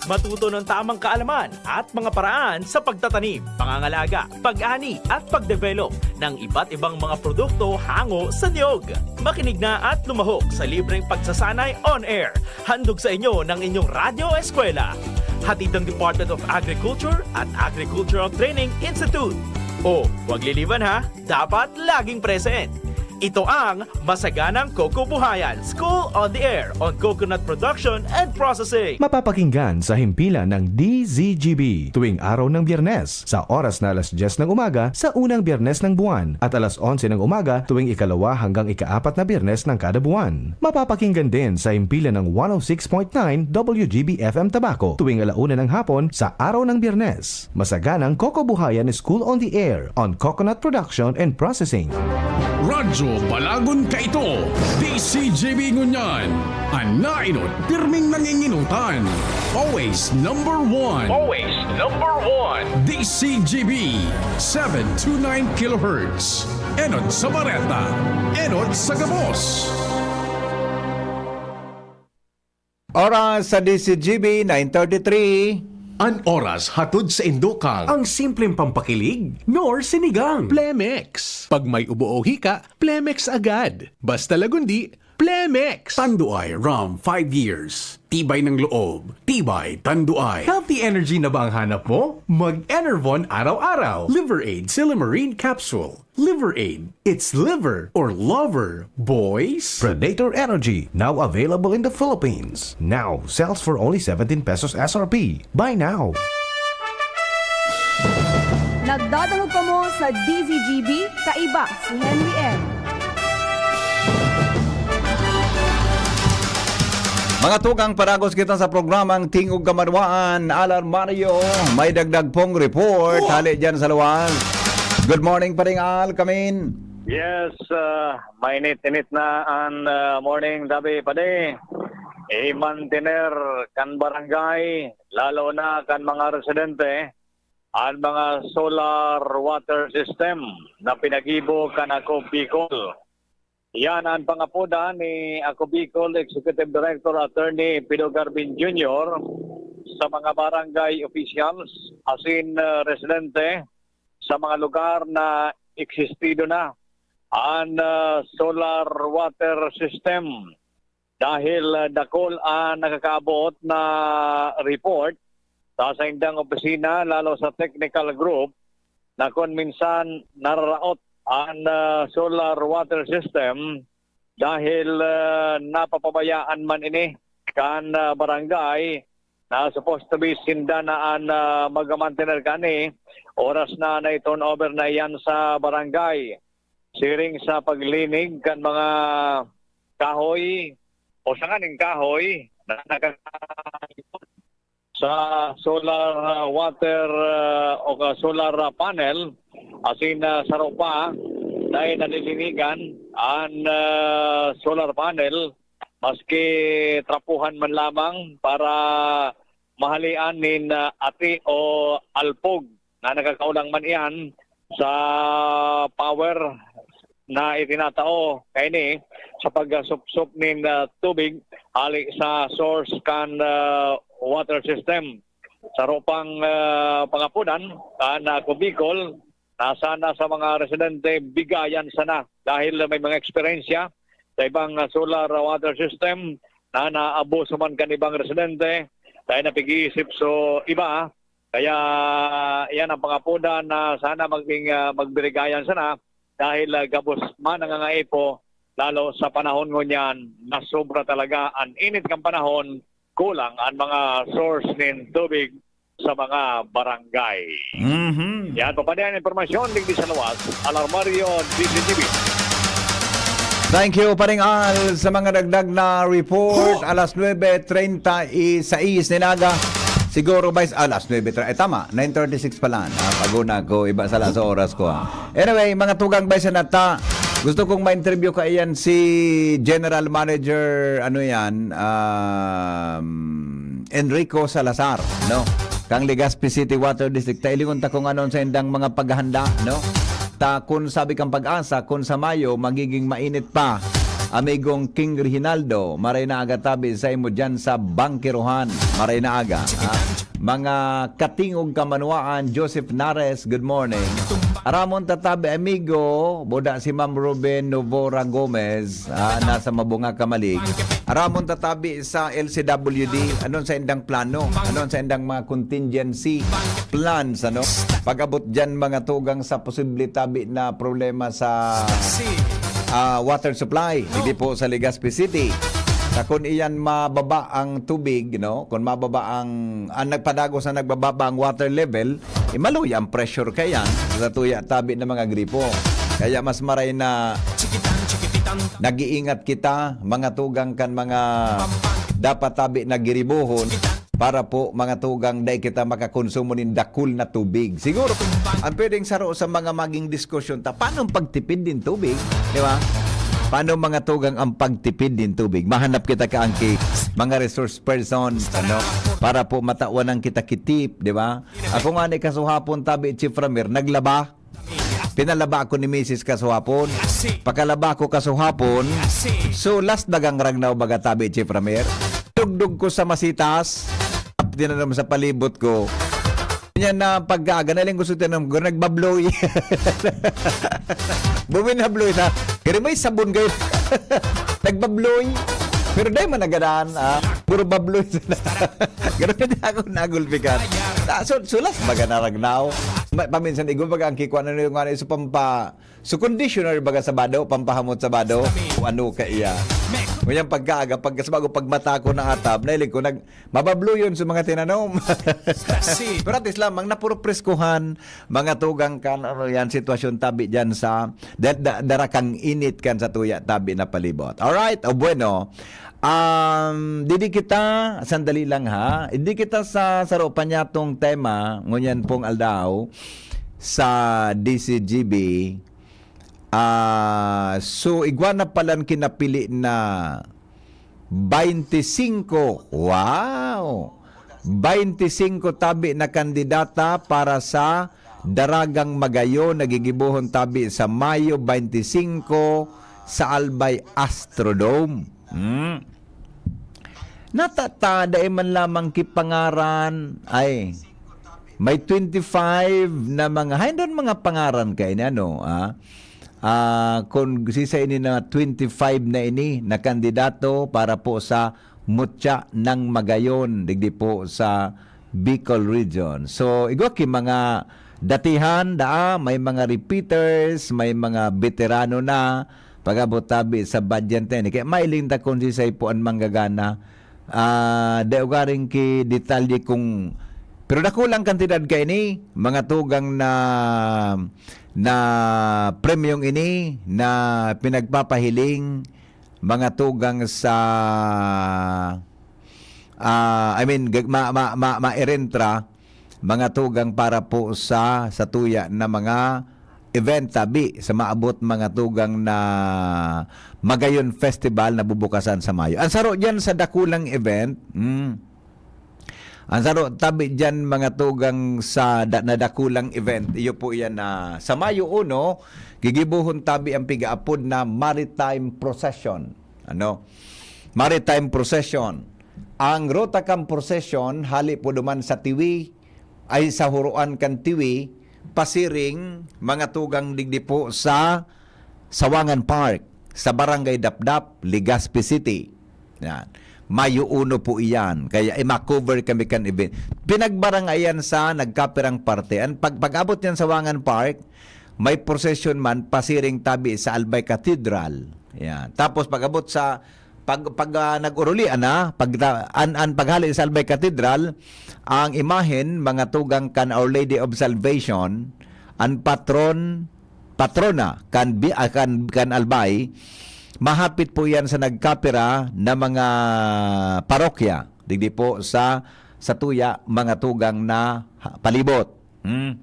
Matuto ng tamang kaalaman at mga paraan sa pagtatanim, pangangalaga, pag-ani at pagdevelop ng iba't ibang mga produkto hango sa niyog. Makinig na at lumahok sa libreng pagsasanay on air. Handog sa inyo ng inyong Radyo Eskwela. Hatid ng Department of Agriculture at Agricultural Training Institute. O, huwag liliwan ha, dapat laging present. Ito ang Masaganang Coco Buhayan, School on the Air on Coconut Production and Processing. Mapapakinggan sa himpilan ng D Z G B tuwing araw ng Biyernes, sa oras na alas dyes ng umaga sa unang Biyernes ng buwan at alas onse ng umaga tuwing ikalawa hanggang ikaapat na Biyernes ng kada buwan. Mapapakinggan din sa himpilan ng one oh six point nine W G B F M Tabaco tuwing ala una ng hapon sa araw ng Biyernes. Masaganang Coco Buhayan School on the Air on Coconut Production and Processing. Radyo Balagon kaito, D Z G B ngunyan. An naenot, pirming nanginginutan. Always number one. Always number one. D Z G B, seven two nine kilohertz. Enot sa bareta, enot sa gabos. Oras sa D Z G B, nine thirty-three. An oras hatod sa indo kan ang simpleng pampakilig, nor sinigang. Plemex. Pag may ubo o hika, Plemex agad. Basta Lagundi, Plemex. Tanduay Rum, five years. Tibay ng loob, tibay Tanduay. Healthy energy na ba ang hanap mo? Mag-Enervon araw-araw. Liver Aid Silymarin Capsule. Liver Aid. It's liver or lover, boys. Predator Energy, now available in the Philippines. Now sells for only seventeen pesos S R P. Buy now. Nagdadangog kamo sa D Z G B, kaiba si Henry M. Mga tugang, padagos kita sa programang Tingog Kamanwaan. Alarmario, may dagdag pong report hali dyan sa luwas. Good morning, Paring Al, kamin. Yes, ah, mainit-init na an, ah, morning, Dabi, Padi. I-mantener kan barangay, lalo na kan mga residente, an mga solar water system na pinagibo kan Ako Bicol. Yan an pangapodan ni Ako Bicol Executive Director Attorney Pido Garbin Junior sa mga barangay officials asin, ah, residente sa mga lugar na existido na an, ah, solar water system. Dahil, ah, dakul an nakakaabot na report sa saindang opisina, lalo sa technical group, na kun minsan nararaot an, ah, solar water system dahil, ah, napapabayaan man ini kan, ah, barangay na supposed to be sinda na an, ah, magmamantener kani, oras na nai-turnover na iyan sa barangay. Siring sa paglinig kan mga kahoy o sanga nin kahoy na naka- sa solar, ah, water, ah, o ka solar, ah, panel, asin, ah, saro pa dai nalilinigan an, ah, solar panel, maski trapuhan man lamang para mahalian nin, ah, ati o alpog na nakakaolang man iyan sa power na itinatao kaini sa pagsupsop nin, ah, tubig hali sa source kan, ah, water system. Saro pang, ah, pangapodan kan Ako Bicol na sana sa mga residente bigayan sana dahil may mga eksperyensya sa ibang, ah, solar water system na naabuso man kan ibang residente dahil napig-iisip so iba. Kaya iyan ang pangapodan na sana maging, ah, magbigayan sana dahil, ah, gabos man nangangaipo, lalo sa panahon ngunyan na sobra talaga an init kan panahon, kulang an mga source nin tubig sa mga barangay. Mhm. Yan, papanay ang impormasyon digdi sa luwas, Alarmario, D Z T V. Thank you, Paring Al, sa mga dagdag na report. Alas nuebe treinta y seis nin aga. Siguro, Vice, alas nuebe treinta. Eh, tama, nine thirty-six pala. Ah, paguna ko, iba sala sa oras ko, ah. Anyway, mga tugang, Vice, nata, gusto kong ma-interview kaiyan si General Manager, ano yan, um, Enrico Salazar, no? Kang Legazpi City Water District. Ta ilingon ta kung ano an saindang mga paghahanda, no? Ta kun sabi kan PAGASA, kun sa Mayo, magiging mainit pa. Amigong King Reginaldo, maray na aga tabi saimo diyan sa Bangkerohan. Maray na aga, ha? Mga katingog kamanwaan, Joseph Nares, good morning. Aramon ta tabi, amigo, buda si Ma'am Ruben Novora Gomez, ah, nasa Mabunga, Camalig. Aramon ta tabi sa L C W D, anon saindang plano? Anon saindang mga contingency plans, ano? Pag-abot diyan, mga tugang, sa posible tabi na problema sa, ah, water supply, digdi po sa Legazpi City. Sa kun iyan mababa ang tubig, no? Kun mababa ang, ang nagpadagos na nagbababa ang water level, eh, maluya ang pressure kaiyan sa tuya tabi na mga gripo. Kaya mas maray na nag-iingat kita, mga tugang, kan mga dapat tabi na giribohon para po, mga tugang, dai kita makakonsumo nin dakul na tubig. Siguro, ang pwedeng saro sa mga maging diskusyon ta, paano ang pagtipid nin tubig? Di ba? Paano, mga tugang, ang pagtipid nin tubig? Mahanap kita kaangki, mga resource persons, ano, para po matawan ang kita kitip, di ba? Ako nga ni kasuhapon, tabi, Chief Ramir, naglaba. Pinalaba ako ni misis kasuhapon. Pakalaba ko kasuhapon, so last bagang ragnaw baga, tabi, Chief Ramir. Dugdog ko sa masitas, tinanom sa palibot ko. Yan na pagkaaga, naling gusto tinanom ko, nagbabloy. Buwin na bloy na. Kaya may sabon kayo. Nagbabloy. Pero dai man nagadan, ah. Puro babloy sila. Ganun din ako nagulpikan. Ah, so, sulas baga naragnaw. Ma- Paminsan, igo baga ang kikuha na yung ano, sa pampa-, so, conditioner baga sa bado, pampahamot sa bado, kung ano ka iya. Ngunyan pagkaaga, pagkasbago, pagmata ko na atab, nahilig ko, nag, mababluyon sa mga tinanom. Pero at least lamang, napurupreskuhan, mga tugang kan, ano yan, sitwasyon tabi dyan sa, da, da, darakang init kan sa tuya tabi na palibot. Alright, o bueno. Um, didi kita, sandali lang ha, didi kita sa saro pa niyatong tema, ngunyan pong aldaw, sa D C G B. Ah, so, igwa na palan kinapili na baynte singko. Wow! Baynte singko tabi na kandidata para sa Daragang Magayon na gigibohon tabi sa Mayo baynte singko sa Albay Astrodome. Hmm. Natata, dai man lamang ki pangaran. Ay, may twenty-five na mga, hain doon mga pangaran kaini, ano, ah? Ah, kung sisa ini na twenty-five na ini na kandidato para po sa Mutya ng Magayon, digdi po sa Bicol Region. So, igwa ki mga datihan, daa, may mga repeaters, may mga veterano na, pag-abot tabi sa badyante ni. Kaya mailing ta kung sisay po an manggagana. Ah, dai ugaring ki detalye kung, pero dakulang kantidad kaini, mga tugang na, na premyong ini na pinagpapahiling, mga tugang sa, ah, I mean, gag-, ma, ma, ma, mairentra, mga tugang para po sa, sa tuya na mga event tabi sa maabot mga tugang na Magayon Festival na bubukasan sa Mayo. Ang saro diyan sa dakulang event, mm, ang saro tabi diyan mga tugang sa da, na dakulang event, iyo po yan na sa Mayo uno, gigibohon tabi ang pigaapod na Maritime Procession. Ano? Maritime Procession. Ang ruta kan procession, hali po duman sa Tiwi, ay sa huroan kan Tiwi, pasiring, mga tugang digdi po sa Sawangan Park, sa Barangay Dapdap, Legazpi City. Yan. Mayo uno po iyan. Kaya, eh, ma-cover kami kan event. Pinagbarangayan sa nagkapirang parte. An pag, pag-abot niyan sa Sawangan Park, may procession man pasiring tabi sa Albay Cathedral. Yan. Tapos pag-abot sa pag, pag, ah, nag-urulian na, pag, an, an paghali sa Albay Cathedral, ang imahen, mga tugang kan Our Lady of Salvation, an patron, patrona kan bi-, ah, kan, kan Albay, mahapit po yan sa nagkapira na mga parokya, digdi po sa, sa tuya, mga tugang na ha, palibot. Hmm.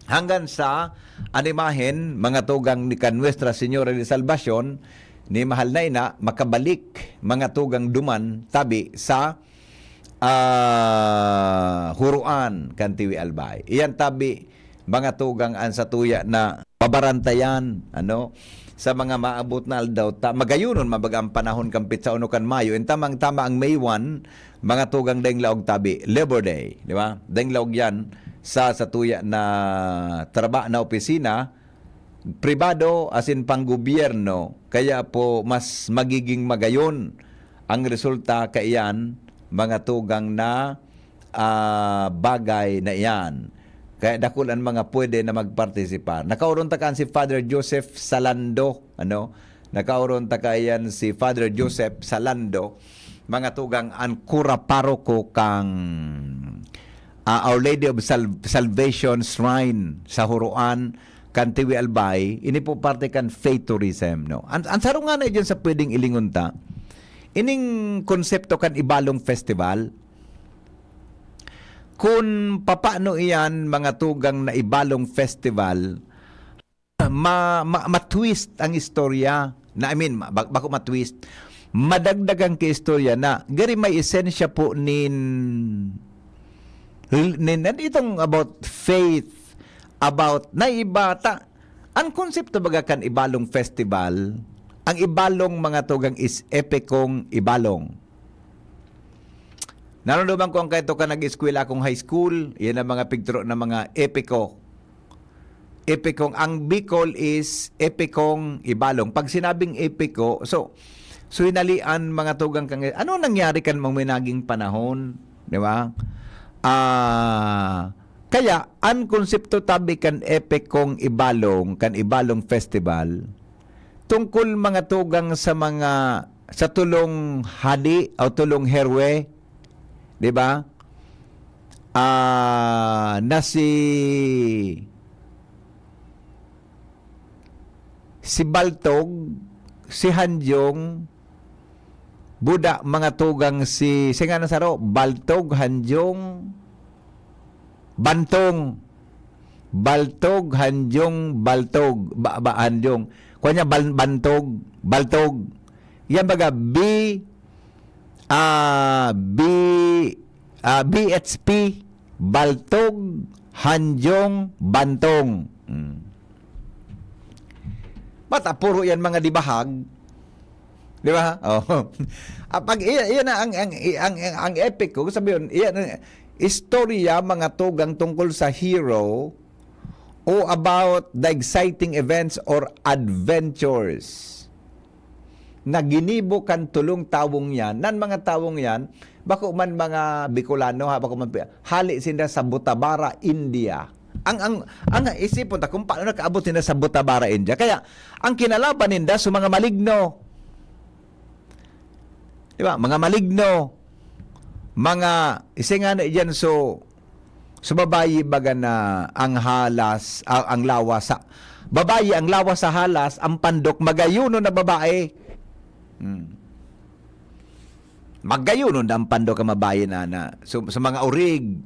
Hanggang sa an imahen, mga tugang ni kan Nuestra Señora de Salvacion, ni Mahal na Ina, makabalik, mga tugang duman, tabi sa, ah, huroan kan Tiwi Albay. Iyan tabi, mga tugang, an satuya na pabarantayan, ano, sa mga maabot na aldaw ta, magayonon, mabaga ang panahon kan petsa uno kan Mayo, and tamang-tama ang May one, mga tugang, daing laog tabi, Labor Day, di ba? Daing laog yan sa satuya na traba-, na opisina, pribado asin panggobyerno, kaya po mas magiging magayon ang resulta kaiyan, mga tugang, na, ah, bagay na iyan. Kaya dakul an mga pwede na magpartisipar. Nakaoron ta kan si Father Joseph Salando, ano? Nakaoron ta kaiyan si Father Joseph Salando, mga tugang, an kura paroko kang, ah, Our Lady of Sal-, Salvation Shrine sa Huroan, kan Tiwi Albay, ini po parte kan faith tourism, no? An, an saro ngani diyan sa pwedeng ilingon ta, ining konsepto kan Ibalong Festival, kun papano iyan mga tugang na Ibalong Festival, ma, ma, ma-twist ang istorya. Na, I mean, ma, ba, bako ma-twist. Madagdagan ki istorya na gari may esensya po nin, nin, nin itong about faith, about na iba ta. Ang konsepto baga kan Ibalong Festival, ang Ibalong mga tugang is epikong Ibalong. Naramdaman ko ang kaito ka nag-eskwela akong high school, yan ang mga pigturo ng mga epiko. Epikong, ang Bicol is epikong Ibalong. Pag sinabing epiko, so, so hinalian mga tugang kang, ano nangyari kan mga naging panahon, di ba? Ah, kaya, ang konsepto tabi kan epikong Ibalong, kan Ibalong Festival, tungkol mga tugang sa mga sa tulong hadi o tulong herwe, di ba? Ah, na si si Baltog, si Hanjong, Buda, mga tugang si, si nga na saro, Baltog, Hanjong, Bantong. Baltog, Hanjong, Baltog. Ba, ba, Hanjong. Kuwan niya, Bal-, Bantog, Baltog. Yan baga, B, ah, B, ah, B H P, Baltog, Hanjong, Bantong. Hmm. Bata, puro yan mga dibahag. Di ba? Oh. Ah, pag iyan, iyan na ang, ang, ang, ang, ang epic ko, sabi yun, iyan, istorya, mga tugang tungkol sa hero o about the exciting events or adventures na ginibo kan tulong tawong yan, nan mga tawong yan, bako man mga Bicolano, ha, bako man pi-, hali sinda sa Butabara, India. Ang, ang, ang isipon ta kung paano nakaabot sinda sa Butabara, India. Kaya, ang kinalaban ninda sa mga maligno. Di ba? Mga maligno, mga, isi nga na dyan, so, so babayi baga na ang halas, ah, ang lawas sa, babayi ang lawas sa halas, ang pandok, magayunon na babae. Hmm. Magayunon na ang pandok ang babayi na, na. So, sa mga urig,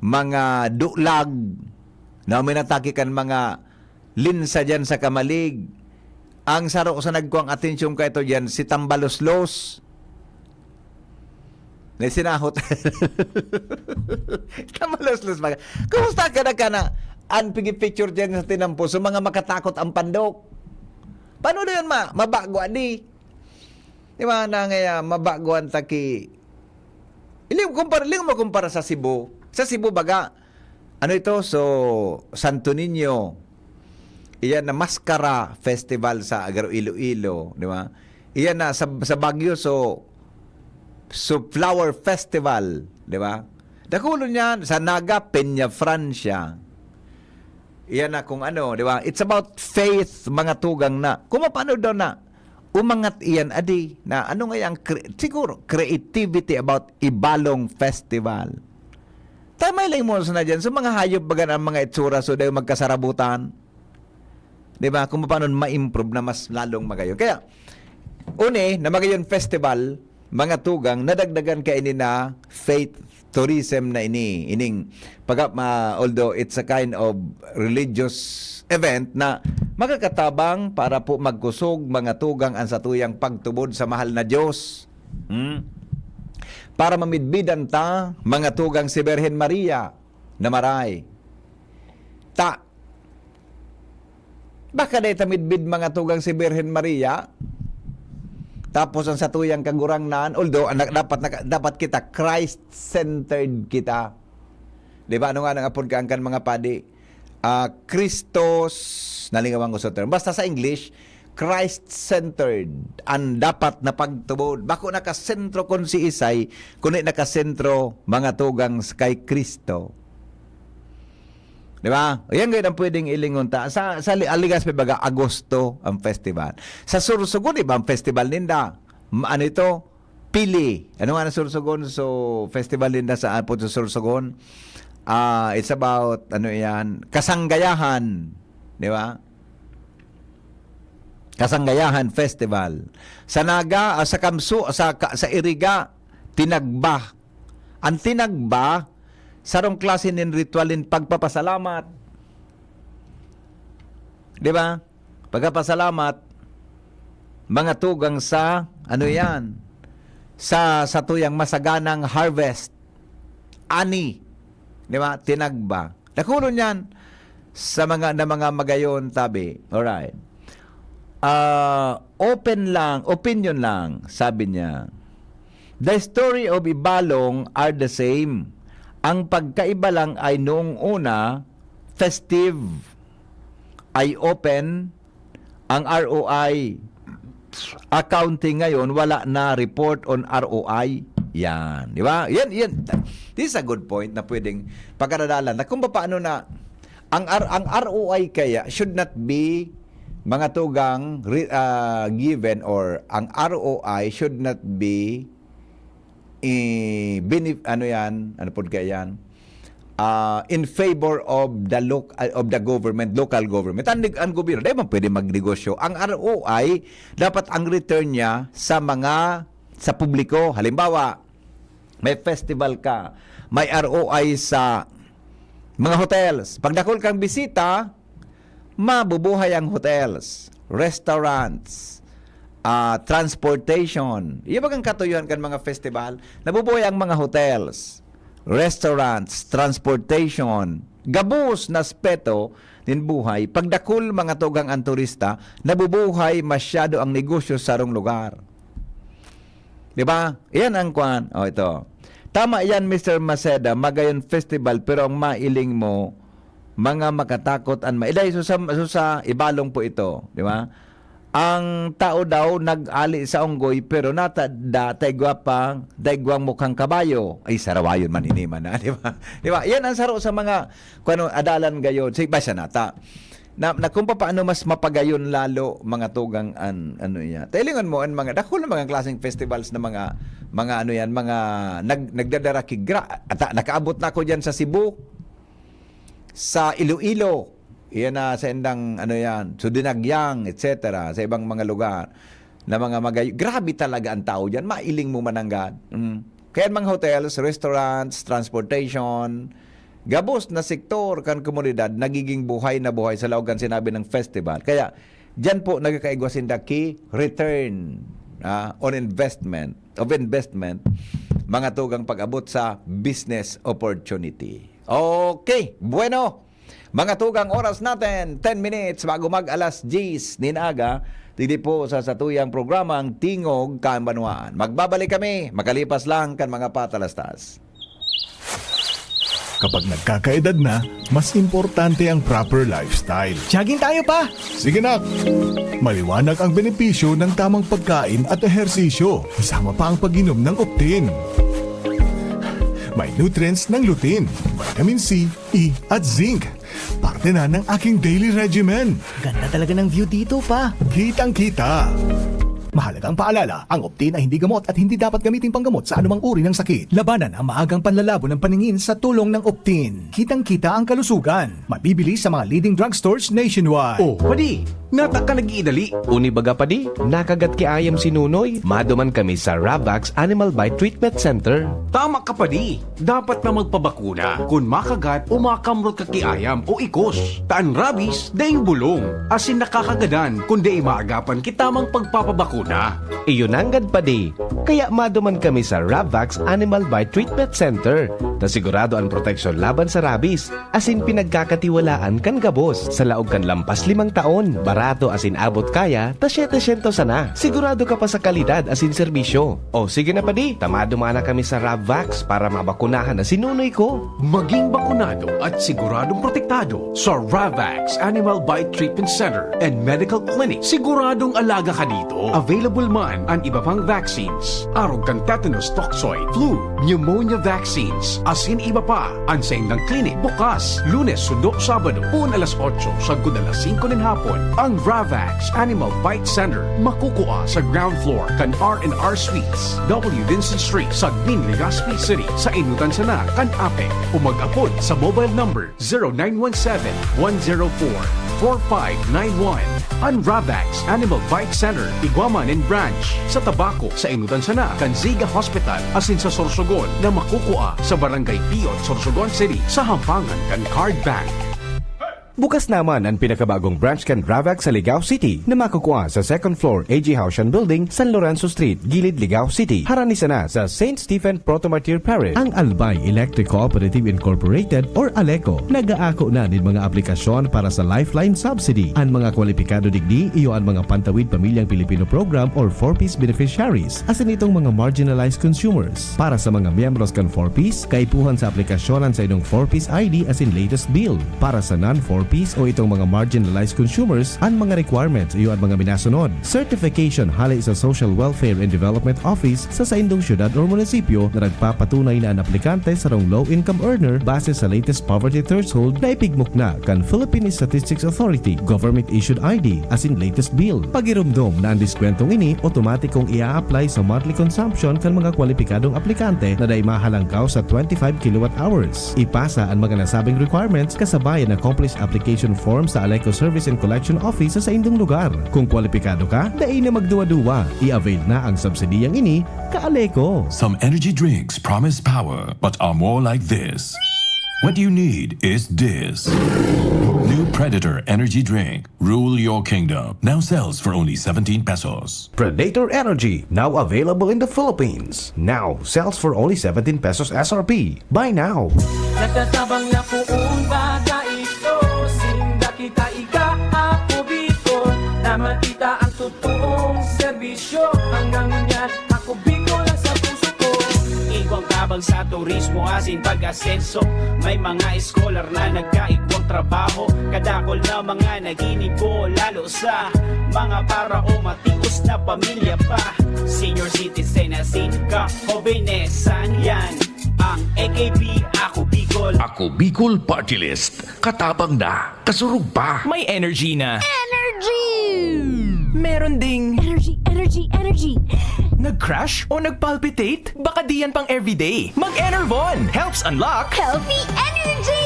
mga dulag, na uminatake kan mga linsa dyan sa kamalig. Ang saro sa nagkuang atensyon kaito dyan, si Tambaloslos. Na sinahot. Tambaloslos ba? Kumusta ka na ka na? Ang pigi-picture dyan sa tinampo, sa mga makatakot ang pandok. Paano na yun ma-, mabagwa di? Di ba, na nga, mabagwan ta ki, iling, kumpara, iling mo kumpara sa Cebu. Sa Cebu, baga, ano ito? So, Santo Niño. Iyan na Maskara Festival sa Agaro Iloilo, di ba? Iyan na sa, sa Baguio, so, so Flower Festival, di ba? Dakulon yan, sa Naga, Peña Francia. Iyan na kung ano, di ba? It's about faith, mga tugang na. Kung paano daw na, umangat iyan, adi, na ano nga yung cre-, siguro, creativity about Ibalong Festival. Tama lang mo na dyan. So, mga hayop baga ang mga itsura, so, dahil magkasarabutan. Di ba? Kung paano ma-improve na mas lalong magayon. Kaya, uni, na magayon festival, mga tugang, nadagdagan kaini na faith tourism na ini. Ining, pag, ma-, although it's a kind of religious event na makakatabang para po magkusog, mga tugang, ang satuyang pagtubod sa mahal na Diyos. Hmm? Para mamidbidan ta, mga tugang, si Birhen Maria na maray. Ta, baka dahil ta midbid, mga tugang, si Birhen Maria, tapos ang satuyang Kagurangnan, although ang na-, dapat naka-, dapat kita, Christ-centered kita. Di ba? Ano nga nang apod ka ang kan mga padi? Ah, Christos, nalingawan ko sa term. Basta sa English, Christ-centered ang dapat na pagtubod. Bako nakasentro kun si isay, kundi nakasentro mga tugang s-, kay Kristo. Di ba? Yan gayud ang pwedeng ilingon ta. Sa, sa li-, Aligas, may baga, Agosto ang festival. Sa Sorsogon, iba ang festival ninda. Ma-, ano ito? Pili. Ano nga ang Sorsogon? So, festival ninda sa apod sa Sorsogon. Ah, it's about, ano yan? Kasanggayahan. Di ba? Kasanggayahan Festival. Sa Naga, ah, sa Kamso, sa Ka-, sa Iriga, Tinagba. Ang Tinagba, sarong klase nin ritual nin pagpapasalamat. Di ba? Pagpapasalamat, mga tugang sa, ano yan? Sa, sa tuyang masaganang harvest. Ani. Di ba? Tinagba. Dakulon yan sa mga, na mga magayon, tabi. Alright. Ah, open lang, opinion lang, sabi niya. The story of Ibalong are the same. Ang pagkaiba lang ay noong una, festive, ay open, ang R O I accounting ngayon, wala na report on R O I. Yan, di ba? Yan, yan. This is a good point na pwedeng pagkaradalan. Na kung paano na, ang R-, ang R O I kaya should not be mga tugang, re-, ah, given, or ang R O I should not be, eh, benef-, ano yan, ano pod kaya yan? Ah, in favor of the loc-, ah, of the government, local government. Ang, ang gobyerno, di man pwede magnegosyo. Ang R O I, dapat ang return niya sa mga, sa publiko. Halimbawa, may festival ka, may R O I sa mga hotels. Pag dakul kang bisita, mabubuhay ang hotels, restaurants, ah, transportation. Iya bagang katuyohan kan mga festival, nabubuhay ang mga hotels, restaurants, transportation. Gabos na aspeto nin buhay. Pag dakul, mga tugang, ang turista, nabubuhay masyado ang negosyo sa sarong lugar. Di ba? Iyan ang kwan. O, ito. Tama yan, Mister Maceda. Magayon Festival, pero ang mailing mo, mga makatakot an ma-, Iday, susa, susa, ibalong po ito. Di ba? Ang tao daw nag-ali sa unggoy, pero natada, taigwa pa, taigwang mukhang kabayo. Ay, sarawayon man, ini man, ah, di ba? Di ba? Yan ang saro sa mga, kung ano, adalan gayon. Sige, basta nata. Na, na kung papaano mas mapagayon lalo, mga tugang, an, ano niya. Tailingon mo, ang mga, dakul na mga klaseng festivals na mga, mga ano yan, mga nag-, nagdadara ki gra-, ata, nakaabot na ako dyan sa Cebu, sa Iloilo, iyan na sa endang, ano yan, so Dinagyang, et cetera, sa ibang mga lugar na mga magay-, grabe talaga ang tao dyan, mailing mo mananggad. Mm. Kaya ang mga hotels, restaurants, transportation, gabos na sektor kan komunidad nagiging buhay na buhay sa laog kan sinabi ng festival. Kaya, diyan po nagkakaigwa sinda ki return, ah, on investment, of investment, mga tugang pag-abot sa business opportunity. Okay, bueno. Mga tugang, oras natin, ten minutes bago mag alas diyes nin aga, didi po sa satuyang programang Tingog kan Banwaan. Magbabalik kami, makalipas lang kan mga patalastas. Kapag nagkakaedad na, mas importante ang proper lifestyle. Jogging tayo, pa! Sige, nak! Maliwanag ang benepisyo ng tamang pagkain at ehersisyo, kasama pa ang pag-inom ng Optin. May nutrients ng lutein, vitamin C, E, at zinc. Parte na ng aking daily regimen. Ganda talaga ng view dito, pa. Kitang-kita. Mahalagang paalala, ang Optin ay hindi gamot at hindi dapat gamitin panggamot sa anumang uri ng sakit. Labanan ang maagang panlalabo ng paningin sa tulong ng Optin. Kitang-kita ang kalusugan. Mabibili sa mga leading drugstores nationwide. Oh, padi, nata ka nag-iidali. Uni baga, padi, nakagat ki ayam si Nunoy. Maduman kami sa Ravax Animal Bite Treatment Center. Tama ka, padi. Dapat na magpabakuna kun makagat o makamrot ka ki ayam o ikos. Ta an rabies, daing bulong, asin nakakagadan kun dai maagapan ki tamang pagpapabakuna. Iyo nanggad, padi. Kaya maduman kami sa Ravax Animal Bite Treatment Center, ta sigurado an proteksyon laban sa rabies, asin pinagkakatiwalaan kan gabos. Sa laog kan lampas limang taon, barato asin abot kaya, ta setecientos sana. Sigurado ka pa sa kalidad asin serbisyo. O sige na, padi, ta maduman na kami sa Ravax para mabakunahan na si Nunoy ko. Maging bakunado at siguradong protektado sa Ravax Animal Bite Treatment Center and Medical Clinic. Siguradong alaga ka dito. Available man an iba pang vaccines, arog kan tetanus toxoid, flu, pneumonia vaccines, asin iba pa. An saindang clinic bukas Lunes sundo Sabado, poon alas otso sagkod alas singko nin hapon. Ang Ravax Animal Bite Center makukua sa ground floor kan R and R Suites, W Vincent Street, Sagmin, Legazpi City, sa enotan sana kan APEC, o mag-apod sa mobile number zero nine one seven, one zero four, four five nine one. An Ravax Animal Bite Center, igwa man nin branch sa Tabaco, sa enotan sana kan Ziga Hospital, asin sa Sorsogon na makukua sa Barangay Piot, Sorsogon City, sa hampangan kan Card Bank. Bukas naman an pinakabagong branch kan Ravax sa Ligao City na makukua sa second floor A G Haushan Building, San Lorenzo Street, Gilid, Ligao City. Harani sana sa Saint Stephen Proto-Martyr Parish. Ang Albay Electric Cooperative Incorporated or ALECO nag-aako na nin mga aplikasyon para sa Lifeline Subsidy. An mga kwalipikado digdi iyo an mga Pantawid Pamilyang Pilipino Program or four Ps beneficiaries, asin itong mga marginalized consumers. Para sa mga miyembros kan four Ps, kaipuhan sa aplikasyon an saindong four Ps I D asin latest bill. Para sa non-four P I S o itong mga marginalized consumers, an mga requirements iyo an mga minasunod. Certification hale sa Social Welfare and Development Office sa saindong syudad or munisipyo na nagpapatunay na an aplikante sarong low-income earner base sa latest poverty threshold na ipigmukna kan Philippine Statistics Authority, government-issued I D, asin latest bill. Pagiromdom na an diskwentong ini otomatikong ia-apply sa monthly consumption kan mga kwalipikadong aplikante na dai mahalangkaw sa twenty-five kilowatt hours. Ipasa an mga nasabing requirements kasabayan ng accomplished application form sa Aleco Service and Collection Office sa saindong lugar. Kung kwalipikado ka, dai na magduwa-duwa. I-avail na ang subsidiyang ini, ka-Aleco. Some energy drinks promise power, but are more like this. What you need is this. New Predator Energy Drink. Rule your kingdom. Now sells for only seventeen pesos. Predator Energy, now available in the Philippines. Now sells for only seventeen pesos S R P. Buy now. Nagtatabang na poon baga ito, sinda kita iga ako Bicol, na makita ang totoong serbisyo. Hanggang ngunyan, ako Bicol ang sa puso ko. Igwang tabang sa turismo asin pag-asenso. May mga scholar na nagkaigwang trabaho. Kadakol na mga naginibo, lalo sa mga para o matios na pamilya pa. Senior citizen asin kahobenesan, yan ang A K P, Ako Bicol. Ako Bicol Party List. Katabang na, kasurog pa. May energy na. Energy! Meron ding Energy, energy, energy! Nag-crash o nag-palpitate? Baka di yan pang everyday. Mag-Enervon helps unlock Healthy energy!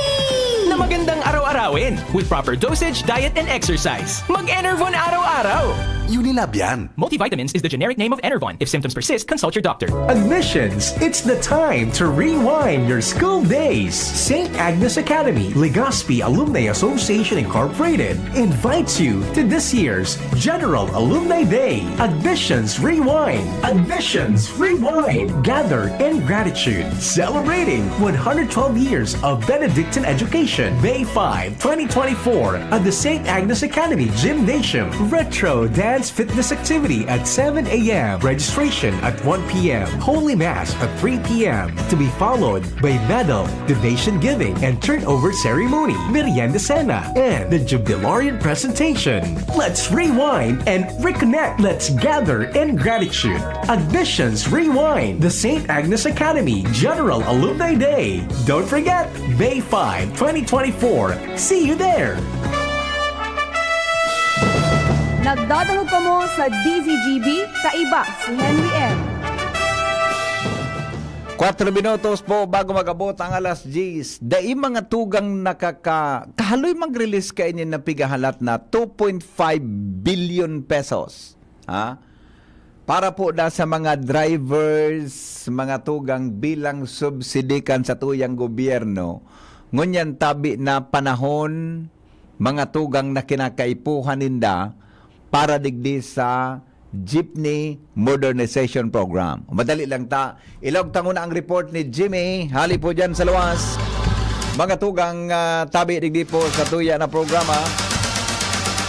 Na magandang araw-arawin with proper dosage, diet, and exercise. Mag-Enervon araw-araw. Unilab yan. Multivitamins is the generic name of Enervon. If symptoms persist, consult your doctor. Admissions, it's the time to rewind your school days. Saint Agnes Academy, Legazpi Alumni Association Incorporated invites you to this year's General Alumni Day. Admissions Rewind. Admissions Rewind. Gather in gratitude. Celebrating one hundred twelve years of Benedictine education. May five, twenty twenty-four at the Saint Agnes Academy Gymnasium. Retro dance fitness activity at seven a.m. Registration at one p.m. Holy Mass at three p.m. To be followed by medal, donation giving, and turnover ceremony, merienda cena, and the Jubilarian presentation. Let's rewind and reconnect. Let's gather in gratitude. Admissions Rewind, the Saint Agnes Academy General Alumni Day. Don't forget, May five, twenty twenty-four. See you there! Nagdadangog kamo sa D Z G B, kaiba si Henry M. Kwatro minutos po bago mag-abot ang alas diyes. Dai mga tugang nakaka-, kahaloy mag-release kaini na pigahalat na two point five billion pesos. Ha? Para po na sa mga drivers, mga tugang bilang subsidy kan satuyang gobyerno, ngunyan tabi na panahon, mga tugang na kinakaipuhan ninda para digdi sa Jeepney Modernization Program. Madali lang ta, ilaog ta nguna ang report ni Jimmy. Hali po dyan sa luwas. Mga tugang, ah, tabi digdi po sa tuya na programa.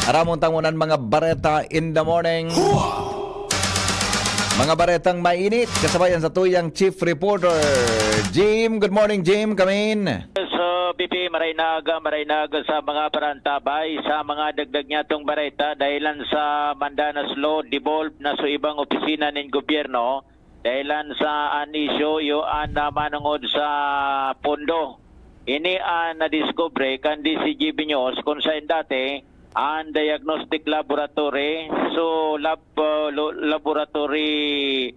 Aramon ta nguna an mga bareta in the morning. Mga baretang mainit, kasabayan sa tuyang chief reporter, Jim. Good morning, Jim. Come in. So, P P, maray na aga, maray na aga sa mga parantabay, sa mga dagdag niyatong bareta, dahilan sa Mandanas Law, devolved na sa ibang opisina nin gobyerno, dahilan sa an isyu, iyo an, ah, manungod sa pondo. Ini an nadiskubre kan D Z G B News, kung sain dati, an diagnostic laboratory, so lab-, uh, lo-, laboratory,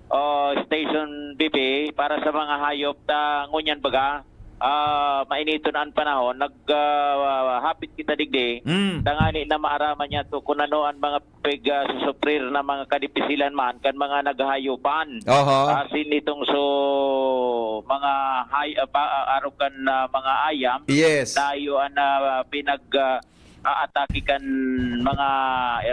uh, station, P P, para sa mga hayop ta ngunyan baga, ah, mainiton an panahon, nag, ah, hapit kita digdi, Mm. tangali na maaraman niya to kung ano an mga pig, ah, susuprir na mga kadipisilan man kan mga naghahayopan. Aha. Asin itong so, mga hay-, ah, pa, ah, arog kan, ah, mga ayam, Yes. tayo an, ah, pinag, ah, aatake kan mga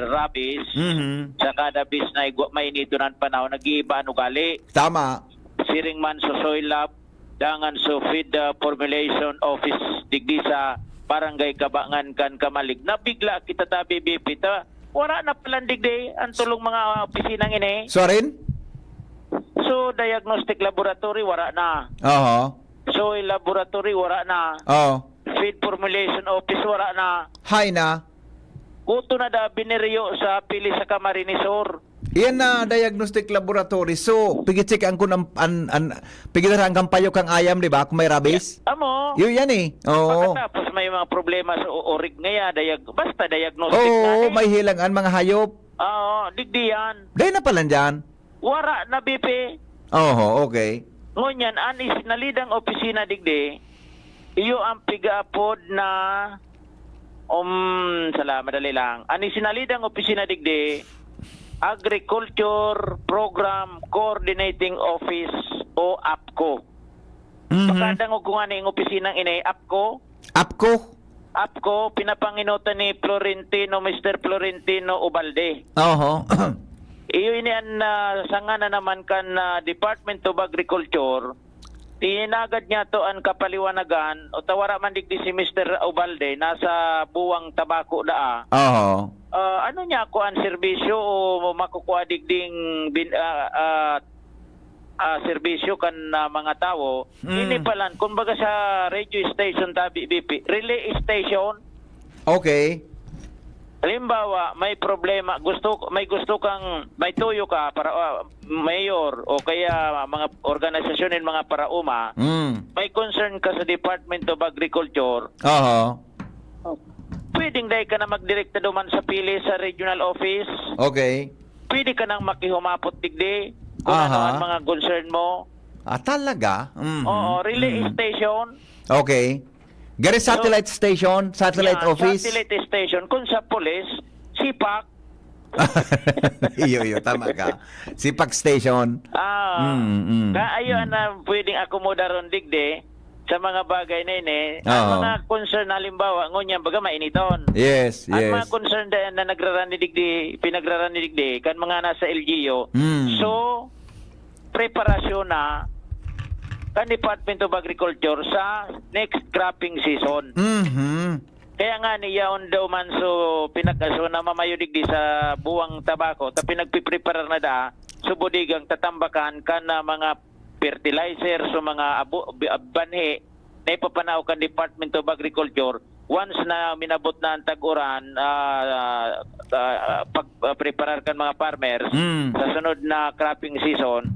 rabies, Mhm. sa kada bis na igwa, mainiton an panahon, nag-iiba an ugali. Tama. Siring man sa soy lab, dangan sa feed, ah, formulation office digdi sa Barangay Kabangan kan Camalig. Nabigla kita tabi, B P, ta wara na palan digdi an tulong mga opisinang ini. Suarin? So, diagnostic laboratory, wara na. Oho. Soy laboratory, wara na. Oo. Feed Formulation Office, wara na. Hay na. Kuto na da, biniriyo sa Pili sa Camarines Sur. Iyan na diagnostic laboratory. So, pigichik ang kun an, an, an pigidara ang kampayo kang ayam, di ba? Kung may rabies. Amo. Yun yan eh. Oo. Pagkatapos may mga problema sa urig ngaya, diag, basta diagnostic Oo, na eh. May hilang an mga hayop. Oo, digdi yan. Dahil na pala dyan. Wara na, B P. Oho, okay. Ngunyan, an isinalidang opisina digdi, iyo ang pigaapod na, um, sala, madali lang. An isinalidang opisina digdi, Agriculture Program Coordinating Office o APCO. Mhm. Pakadangog ko nga ning opisinang ini, APCO. APCO? APCO, pinapanginutan ni Florentino, Mister Florentino Ubalde. Oho. Iyo ini an, ah, sanga na naman kan, ah, Department of Agriculture. Tinagad niya to an kapaliwanagan, o tawara man digdi si Mister Ubalde, nasa Buwang Tabaco daa. Oho. Ah, ano niya ako an serbisyo o makukuha digding bin, ah, ah, ah, serbisyo kan, ah, mga tawo? Mm. Ini palan, kumbaga sa radio station tabi, B P, relay station. Okay. Halimbawa, may problema, gusto may gusto kang may tuyo ka para, ah, mayor o kaya mga organisasyon nin mga paraoma, Mm. may concern ka sa Department of Agriculture, Oho. pwedeng dai ka na magdirekta duman sa Pili sa regional office. Okay. Pwede ka nang makihumapot digdi kung ano Aha. ang mga concern mo. Ah, talaga? Mhm. Oo, relay Mm. station. Okay. Gari satellite station, satellite Yan, office. Satellite station. Kung sa police, sipak. Iyo, iyo, tama ka. Sipak station. Ah, Mm, mm, kaya ayun mm. na pwedeng akomodaron digdi sa mga bagay na ini. Ang Oo. mga concern, halimbawa, ngunyan, baga mainiton. Yes, Ang yes. mga concern din na nagrarani digdi, pinagrarani digdi, kan mga nasa L G U. Mm. So, preparasyon na kan Department of Agriculture sa next cropping season. Mhm. Kaya nga ni yaon daw man so pinag-, so namamayo digdi sa Buwang Tabaco, ta pinagpipreparar na da so bodegang tatambakan kan na mga fertilizer, so mga abo, bi-, banhi na ipapanao kan Department of Agriculture once na minabot na ang tag-uran, ah, ah, pag, ah, preparar kan mga farmers Mm. sa sunod na cropping season.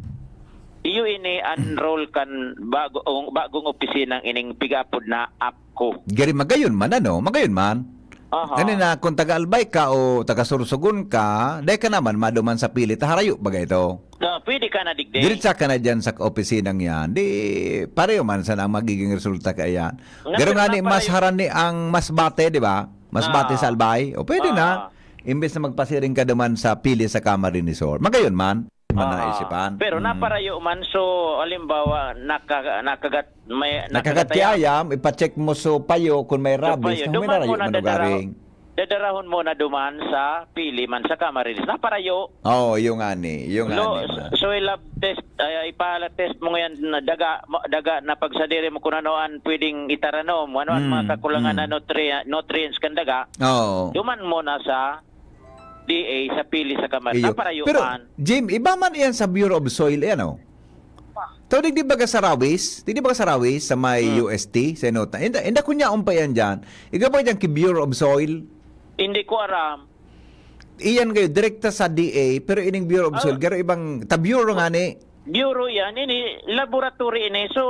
Iyo ini ang role kan bagong, bagong opisinang ining pigapod na APCO. Gari magayon man, ano? Magayon man. Aha. Ganina, kung taga-Albay ka o taga-Sorsogon ka, dai ka naman maduman sa Pili ta harayo, bagay ito. Ah, pwede ka na digdi. Diretsa ka na dyan sa opisinang yan. Di, pareho man sana ang magiging resulta kaya yan. Nga, Pero pero nga ni, mas naparayo- harani ang Masbate, di ba? Masbate Ah. sa Albay. O pwede na. Ah. Imbes na magpasiring ka duman sa Pili sa Camarines Sur. Magayon man. Man Ah, naisipan. Pero Mm. naparayo man, so, halimbawa, naka, nakagat, may, Nakagat nakagatayan. Ayam, ipacheck mo so payo kung may So, rabies. payo. Kung may Duman rabies, mo na ano dadaraw- garing? Dadarahon mo na duman sa Pili man sa Camarines. Naparayo. Oo, yung ani. Yung Lo, ani, ma. soil lab test, ay, ipala-test mo ngayon na daga, ma-, daga na pagsadiri mo kung ano ang pwedeng itaranom, ano ang mga Mm, kakulangan mm. na nutri-, nutrients kan daga. Oo. Duman mo na sa D A sa Pili sa Camarines. Iyo. Naparayo Pero, man. Jim, iba man iyan sa Bureau of Soil, eh, ano? Tawag di ba sa Rawis? Di ba sa Rawis sa may Hmm. U S T? Sa Inota? Inda, inda kunya pa yan dyan. Ikaw ba dyan ki Bureau of Soil? Hindi ko aram. Iyan kayo, direkta sa D A, pero ining Bureau of Ah. Soil, pero ibang, ta Bureau nga ni. Bureau yan, ini, laboratory ini. So,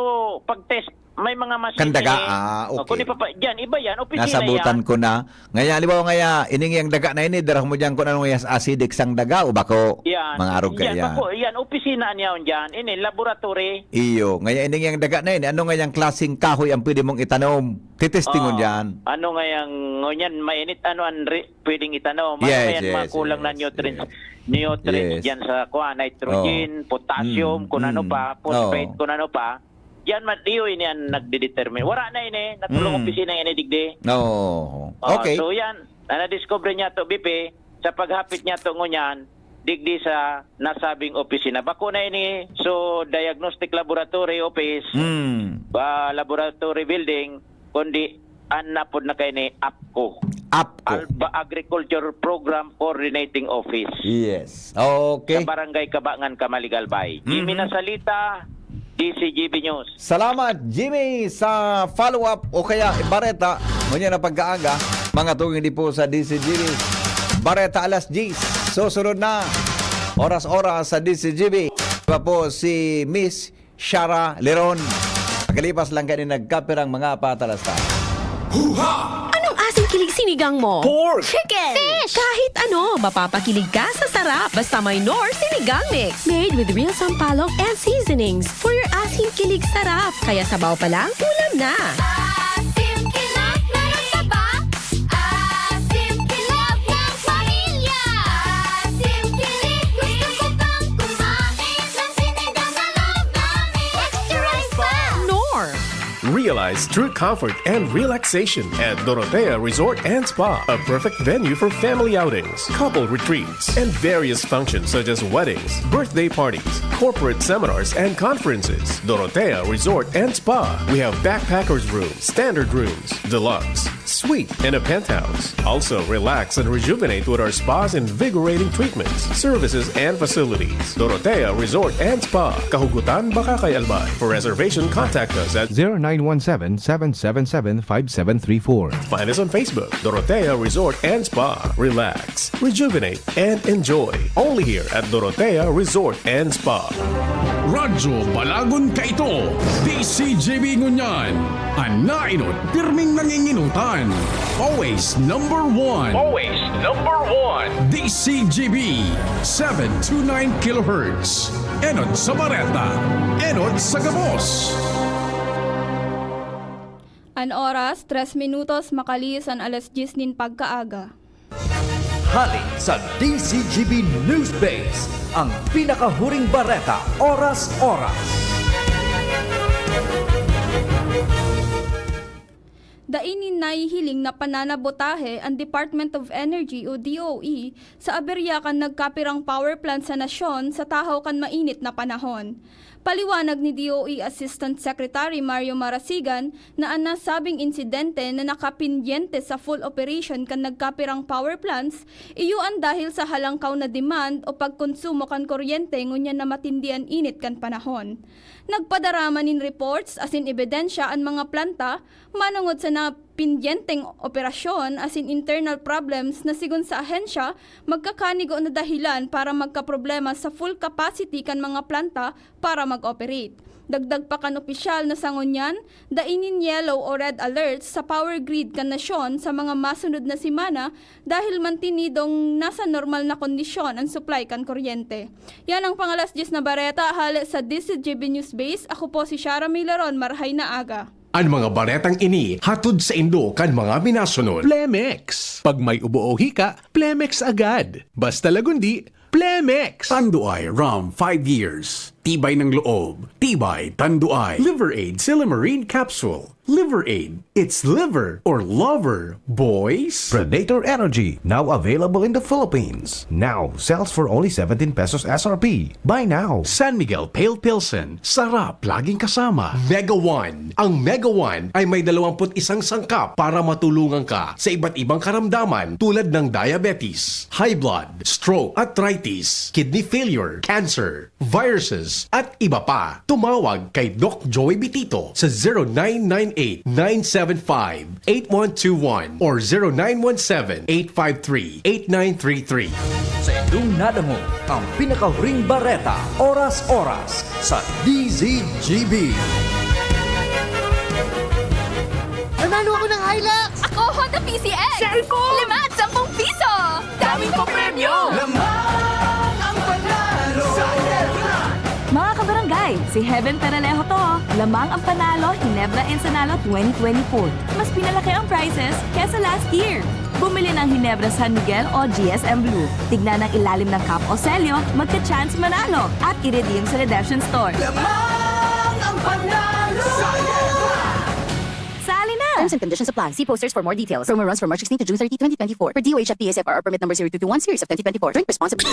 pag-test, may mga machine Kandaga, ini. Ah, O, okay. kung ipapa-, yan, iba yan, opisina Nasabutan yan. ko na. Ngaya, halimbawa ngaya, ining yang daga na ini, darah mo dyan kung anong yes, acidic sang daga o bako. Yan. Mga arog ka Yan, yan. bako, yan, opisina niya dyan. Ini, laboratory. Iyo. Ngaya, ining yang daga na ini, ano ngayang klaseng kahoy ang pwede mong itanom? Titestingon Ah, dyan. Ano nga yung, ngunyan, mainit, ano ang re-, pwedeng itanom? Ano Yes, nga yung mga yes, kulang na yes, nutrients, yes. nutrients Yes. dyan sa kuha, nitrogen, Oh. potassium, Mm, kung ano mm. pa, phosphate, Oh. kung ano pa. Yan, ma-, iyo, ini ang nagdedetermine. Wala na ini, natulong Mm. opisina ini digdi. Oo. Ah, Okay. So yan, na nadiscover niya to, B P, sa paghapit niya to ngunyan, digdi sa nasabing opisina. Bako na ini, so diagnostic laboratory office, Mm. ah, laboratory building, kundi an napod na kay ni APCO. APCO. Alba Agriculture Program Coordinating Office. Yes. Okay. Sa Barangay Cabangan, Camalig, Albay. Mhm. Jimmy Nasalita, D D C G B News. Salamat, Jimmy, sa follow-up o kaya bareta. Ngunyan na pagkaaga, mga tungin di po sa D C G B. Bareta alas diyes. Susunod na, oras-oras sa D C G B. Iba po si Miss Shara Leron. Pagkalipas lang kayo nagkapirang mga patalasta. Anong asin kilig sinigang mo? Pork! Chicken! Fish! Kahit ano, mapapakilig ka sa sarap. Basta may Knorr Sinigang Mix. Made with real sampalok and seasonings. For your asin kilig sarap. Kaya sabaw pa lang, ulam na. Asim kilig, meron ka ba? Asim kilig ng pamilya. Asim kilig, gusto ko pang kumain ng sinigang na loob namin. Extra rice pa! Knorr. Realize true comfort and relaxation at Dorotea Resort and Spa, a perfect venue for family outings, couple retreats, and various functions such as weddings, birthday parties, corporate seminars, and conferences. Dorotea Resort and Spa. We have backpackers room, standard rooms, deluxe, suite, and a penthouse. Also, relax and rejuvenate with our spa's invigorating treatments, services, and facilities. Dorotea Resort and Spa, Kahugutan, Bacacay, Albay. For reservation, contact us at zero nine one seven, seven seven seven, five seven three four. Find us on Facebook, Dorotea Resort and Spa. Relax, rejuvenate, and enjoy. Only here at Dorotea Resort and Spa. Radyo Balagon Kaito, D C G B ngunyan. An naenot, pirming nanginginutan. Always number one. Always number one. D C G B, seven two nine kilohertz. Enot sa bareta, enot sa gabos. An oras, tres minutos makalihis an alas dyes nin pagkaaga. Hale sa D Z G B News Base, ang pinakahuring bareta, oras-oras. Dai nin nahihiling na pananabotahe an Department of Energy o D O E sa aberya kan nagkapirang power plant sa nasyon sa tahaw kan mainit na panahon. Paliwanag ni D O E Assistant Secretary Mario Marasigan na an nasabing insidente na nakapendyente sa full operation kan nagkapirang power plants, iyo an dahil sa halangkaw na demand o pagkonsumo kan kuryente ngunyan na matindi an init kan panahon. Nagpadarama nin reports asin ebidensya an mga planta manongod sa napendyenteng operasyon asin internal problems na sigon sa ahensya, magkakanigo na dahilan para magkaproblema sa full capacity kan mga planta para mag-operate. Dagdag pa kan opisyal na sa ngunyan, dai nin yellow o red alerts sa power grid kan nasyon sa mga masunod na semana dahil mantinidong nasa normal na kondisyon an supply kan kuryente. Yan ang pangalas dyes na bareta hale sa D Z G B News Base. Ako po si Shara Milaron. Marhay na aga. An mga baretang ini hatod saindo kan mga minasunod. Plemex. Pag may ubo o hika, Plemex agad. Basta Lagundi, Plemex. Tanduay Rum, five years. Tibay ng loob. Tibay, Tanduay. Liver Aid Silymarin Capsule. Liver Aid. It's liver or lover, boys. Predator Energy, now available in the Philippines. Now, sells for only seventeen pesos S R P. Buy now. San Miguel Pale Pilsen. Sarap laging kasama. Mega One. Ang Mega One ay may dalawampu't isang sangkap para matulungan ka sa iba't ibang karamdaman tulad ng diabetes, high blood, stroke, arthritis, kidney failure, cancer, viruses, at iba pa. Tumawag kay Doc Joey Bitito sa zero nine nine eight, nine seven five, eight one two one or zero nine one seven, eight five three, eight nine three three. Sa indong nadangog ang pinakahuring bareta, oras-oras, sa D Z G B. Nanalo ako ng Hilux! Ako, Honda P C X! Cellphone! Lima at sampung piso! Daming papremyo! Lamang ang panalo! Sa Ginebra! Mga kabarangay, si Heaven Peralejo to. Lamang ang panalo, Ginebra Ensanalo twenty twenty-four. Mas pinalaki ang prizes kesa last year. Bumili ng Ginebra San Miguel o G S M Blue. Tignan ang ilalim ng cap o selyo, magka-chance manalo at i-redeem sa redemption store. Lamang ang panalo! Sa Ginebra! Sali na! Terms and conditions apply. See posters for more details. Promo runs from March sixteen to June thirty, twenty twenty-four. Per D O H F P S F R R Permit Number zero two two one Series of twenty twenty-four. Drink responsibly.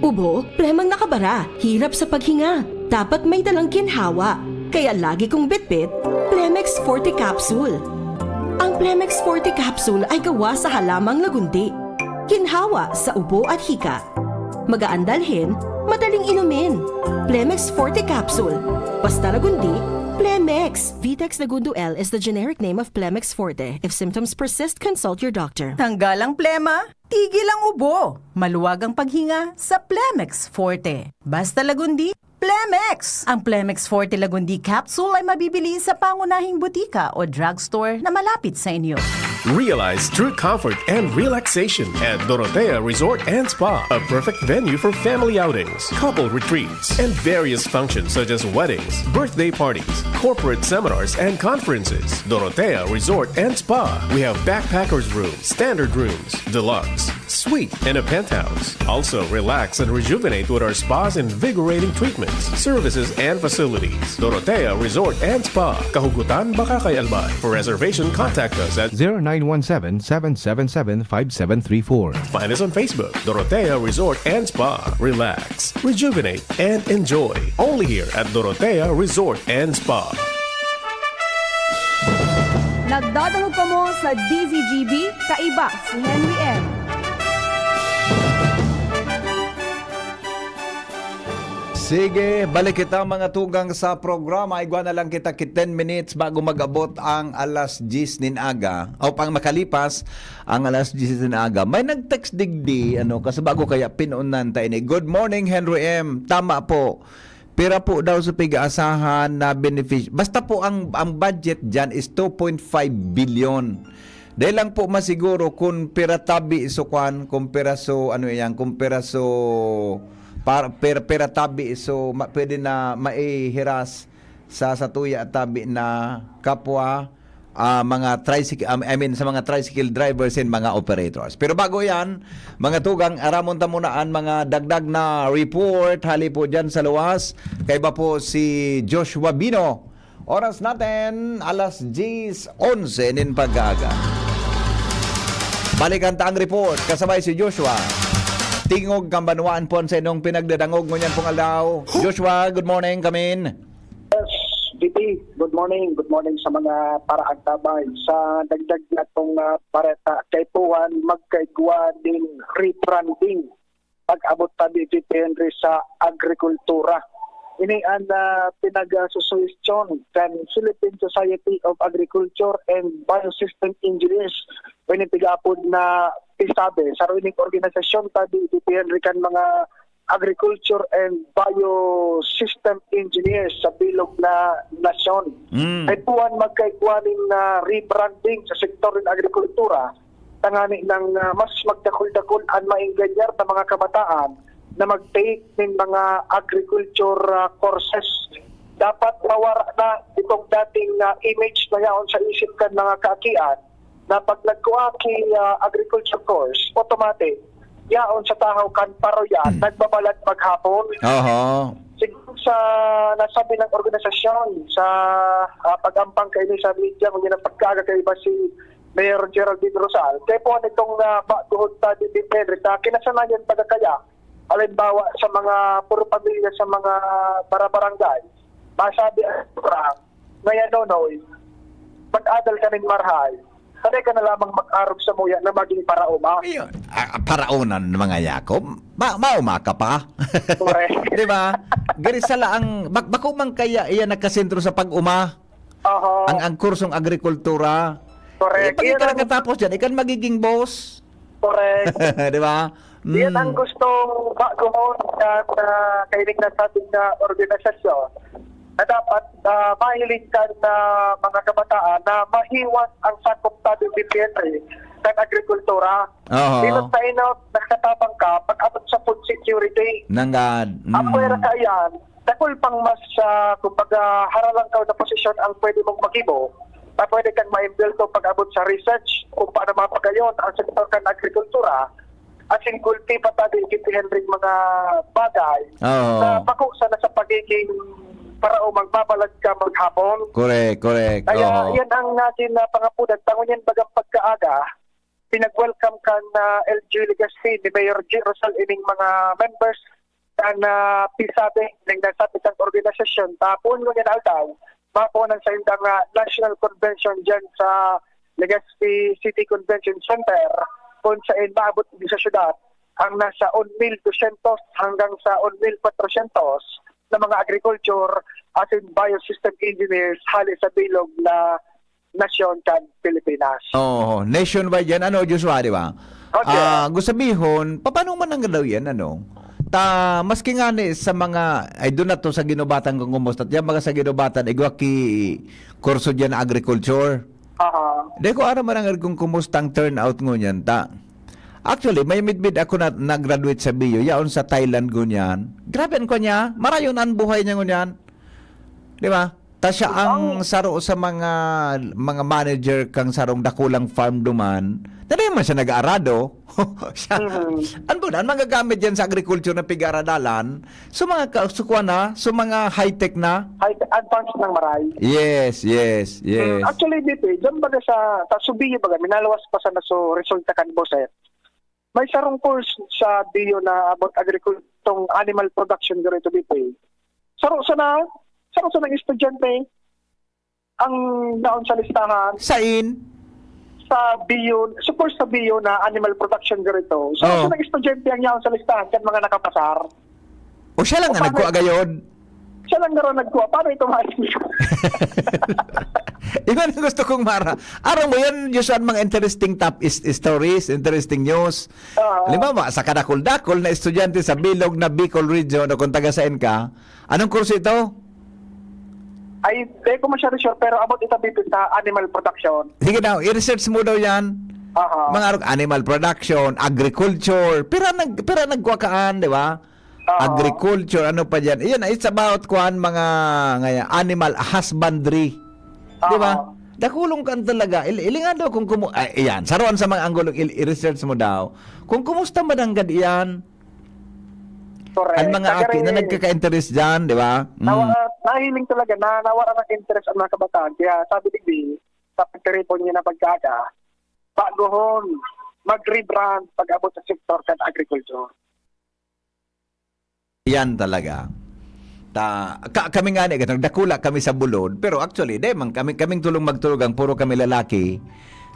Ubo, plemang nakabara, hirap sa paghinga. Dapat may dalang ginhawa. Kaya lagi kong bitbit, Plemex Forte Capsule. Ang Plemex Forte Capsule ay gawa sa halamang lagundi. Ginhawa sa ubo at hika. Magaan dalhin, madaling Inumin. Plemex Forte Capsule. Basta Lagundi, Plemex. Vitex Lagundo L is the generic name of Plemex Forte. If symptoms persist, consult your doctor. Tanggal ang plema, tigil ang ubo. Maluwag ang paghinga sa Plemex Forte. Basta Lagundi, Plemex! Ang Plemex Forte Lagundi Capsule ay mabibili sa pangunahing butika o drugstore na malapit sa inyo. Realize true comfort and relaxation at Dorotea Resort and Spa, a perfect venue for family outings, couple retreats, and various functions such as weddings, birthday parties, corporate seminars, and conferences. Dorotea Resort and Spa. We have backpackers room, standard rooms, deluxe, suite, and a penthouse. Also, relax and rejuvenate with our spa's invigorating treatments, services, and facilities. Dorotea Resort and Spa, Kahugutan, Bacacay, Albay. For reservation, contact us at zero nine one seven, seven seven seven, five seven three four. Find us on Facebook, Dorotea Resort and Spa. Relax, rejuvenate, and enjoy. Only here at Dorotea Resort and Spa. Nagdadangog kamo sa D Z G B, kaiba si Henry M. Sige, balik kita mga tugang sa programa. Igwa na lang kita ki ten minutes bago mag-abot ang alas diyes nin aga. O pang makalipas ang alas diyes nin aga. May nag-text digdi, ano, kasi bago kaya pinunan ta ini. Good morning, Henry M. Tama po. Pira po daw sa pig-aasahan na benefic-, basta po ang ang budget diyan is two point five billion. Dahil lang po masiguro kung pira tabi so kwan, kung pira so ano yan, kung pira so par, per, pira tabi so ma, pwede na maihiras sa satuya tabi na kapwa ah, mga tricycle, um, I mean, sa mga tricycle drivers and mga operators. Pero bago yan, mga tugang, aramon ta muna ang mga dagdag na report hali po dyan sa luwas. Kaiba po si Joshua Bino. Oras natin, alas diyes onse nin pag-aaga. Balikan ta ang report kasabay si Joshua. Tingog kan banwaan po sa inyong pinagdadangog ngunyan pong aldaw. Joshua, good morning, kamin. Yes, G P, good morning. Good morning sa mga paraagtabay. Sa dagdag natong ah, bareta, kaipuhan magkaigwa nin rebranding pag-abot ta digdi, Henry, sa agrikultura. Ini an ah, pinagasusuhestyon kan Philippine Society of Agriculture and Biosystem Engineers o ini pig-aapod na PISABE. Saro ining organisasyon ta digdi, Henry, kan mga agriculture and biosystem engineers sa bilog na nasyon. Mm. Kaipuhan magkaigwa nin ah, rebranding sa sektor nin agrikultura, tangani nang ah, mas magdakul-dakul an maenganyar na mga kabataan na mag-take nin mga agriculture ah, courses. Dapat mawara na itong dating ah, image na yaon sa isip kan mga kaakian na pag nagkua ki ah, agriculture course, automatic, yaon sa tahaw kan paroyan, nagbabalad maghapon. Oho. Siguro sa nasabi ng organisasyon sa ah, pag-ampang kaini sa media, kung yun ang pagkaaga kaiba si Mayor Geraldine Rosal, kaya po nitong uh, baguhon ta digdi, Henry, ta kinasanayan baga kaya, halimbawa sa mga puro pamilya sa mga barabarangay, masabi ang orang, ngaya nonoy, mag-adal ka nin marahay, sanay ka na lamang mag-arog sa muya na maging paraoma. Ayun. Ah, paraonan, mga Yakob. Ma mauma ka pa. Correct. Di ba? Gari sala ang, bak bako man kaya iyan nakasentro sa pag-uma. Oho. Ang, ang kursong agrikultura. Correct. Eh, pag Yun ikaw ang- nakatapos dyan, ikaw magiging boss. Correct. Di ba? Yan Mm. ang gustong baguhon at uh, kaining nasabing na organisasyon na dapat uh, mahiling kan na mga kabataan na mahiwas ang sakop ta digdi, Henry, kan agrikultura. Oo. Dito sa inot, nakatabang ka pag-abot sa food security. Nanggad. Mm. Ang pwera ka yan, dakul pang mas, ah, kumbaga, haralangkaw na posisyon ang pwede mong magibo na pwede kang maimbelto pag-abot sa research kung paano mapagayon ang sektor kan agrikultura, asin gulti pa ta digdi, Henry, mga bagay Oo. na bako sana sa pagiging paraomang babalad ka maghapon. Correct, correct. Kaya Oo. yan ang akin na pangapunan. Tangon yan bagang pagkaaga, pinag-welcome kan ah, L G Legazpi ni Mayor G. Rosal ining mga members kan ah, PISABE, ning nasabi sang organisasyon. Tapon ngunyan aldaw, mapunan sa indang ah, National Convention dyan sa Legazpi City Convention Center, kung saan maabot din sa syudad ang nasa one mil dosyentos hanggang sa one mil kwatrosyentos na mga agriculture as in biosystem engineers hali sa bilog na nasyon kan Pilipinas. Oo, nationwide yan, ano, Joshua, di ba? Okay. Ah, gusto sabihon, paano man ang daw yan, ano? Ta, maski nga ni sa mga, ay, doon na to sa ginubatan kung kumusta. Yan, mga sa ginubatan, igwa ki kurso dyan na agriculture. Aha. Di ko aram man ang kung kumusta ang turnout ngunyan, ta. Actually, may midbid ako na nag-graduate sa bio, yaon sa Thailand ngunyan. Grabe ang kanya, marayon ang buhay niya ngunyan. Di ba? Ta siya ang Ang saro sa mga, mga manager kang sarong dakulang farm duman. Na di man siya nag-aarado. Siya, Mhm. ano ba, ang mga gamit yan sa agriculture na pig-aradalan? So mga ka-, so kuwan na, so mga high-tech na? High, advanced ng maray. Yes, yes, yes. Mm, actually, dito eh, dyan baga sa, sa Subiyo baga, minalawas pa sana so resulta kan boss eh. May sarong course sa bio na about agriculture, tong animal production dito dito eh. Saro sana, saro sana ng estudyante ang naon sa listahan Sain? sa bio, sa course sa bio na animal production dito. So, Oo. sa mga estudyante ang yaon sa listahan kan mga nakapasar. O siya lang O, nga pare. nagkuha gayod? Siya lang nga raw nagkuha. Paano ito maayos? Iba na gusto kong mara. Araw mo yan, usual mga interesting top is, stories, interesting news. Oo. Halimbawa, sa kadakol-dakol na estudyante sa bilog na Bicol Region o kung taga saan ka, anong kurso ito? Ay, di ko masyado sure, pero about ito dito sa animal production. Sige daw, i-research mo daw yan. Aha. Mga arog-, animal production, agriculture, pira nag-, pira nagkuha kaan, di ba? Oo. Agriculture, ano pa dyan? Iyan, it's about, kuan, mga, ngaya, animal husbandry. Di ba? Oo. Dakulong kan talaga. Il-, ilingan daw kung kumu-, ay, iyan, saruan sa mga anggulong, il-, i-research mo daw. Kung kumusta man ang gad iyan, Correct. ang mga Kaya aki na rin, nagkaka-interest dyan, di ba? Mm. nawa-, nahiling talaga na nawara ng interest ang mga kabataan. Kaya sabi ni Bill, sa pagtiripon niya na pagkaaga, bagohon, mag-rebrand pag-abot sa sektor kan agriculture. Yan talaga. Ta, ka-, kami nga ni, nagdakula kami sa bulod, pero actually, di man kami, kaming tulong magtulog, ang puro kami lalaki.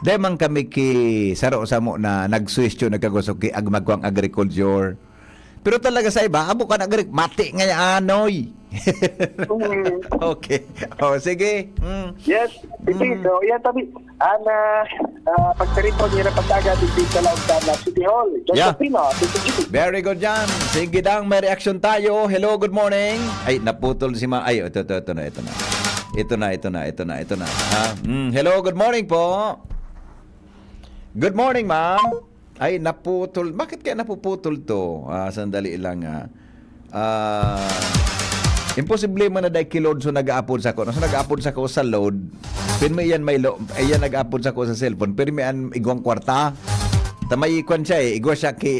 Di man kami ki saro samo na nagsuwestyon, nagkagusto ki ag-, magkuang agriculture. Pero talaga sa iba, abo ka nag-, mati nga ya, anoy. Mm. Okay. Oh, sige. Mm. Yes, Mm. Tito. Yan, sabi, Ana, ah, pagtiripon niya na pagkaaga, digdi sa Laog Tana, City Hall. John Yeah. Capino, Tito G. Very good yan. Sige dang, may reaction tayo. Hello, good morning. Ay, naputol si ma-, ay, ito, ito, ito na, ito na. Ito na, ito na, ito na, ito na. Ah, mm, hello, good morning po. Good morning, ma'am. Ay, naputol. Bakit kaya napuputol to? Ah, sandali lang, ah. Ah, imposible man na dai ki Lord so nag-aapod sa ko. So nag-aapod sa ko sa Lord. Pirmi iyan may lo-, iyan nag-aapod sa ko sa cellphone. Pirmi an igwang kwarta. Ta may kwan siya eh. Igwa siya ki,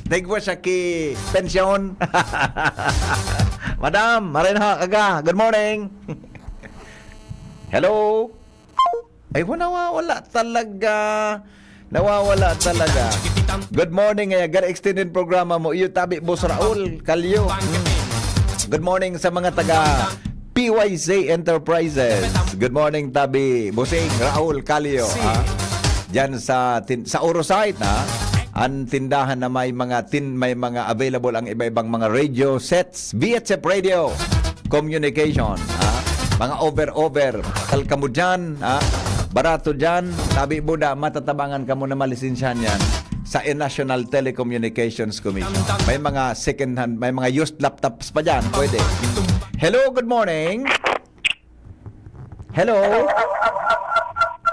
naigwa siya ki pensyon. Madam, maray na ka. Good morning. Hello? Ay, wa-, nawawala talaga. Nawawala talaga. Good morning, eh, Gar Extended Programa mo. Iyo, tabi, Boss Raul Calio. Mm. Good morning sa mga taga P Y Z Enterprises. Good morning, tabi, Bossing Raul Calio, ha? Diyan sa tin-, sa Oro site, ha? Ang tindahan na may mga tin-, may mga available ang iba-ibang mga radio sets, V H F Radio. Communication, ha? Mga over-over, bakal kamo dyan, ha? Barato dyan, tabi buda, matatabangan kamo na malisensyahan yan sa National Telecommunications Commission. May mga second hand, may mga used laptops pa dyan, pwede. Hello, good morning. Hello?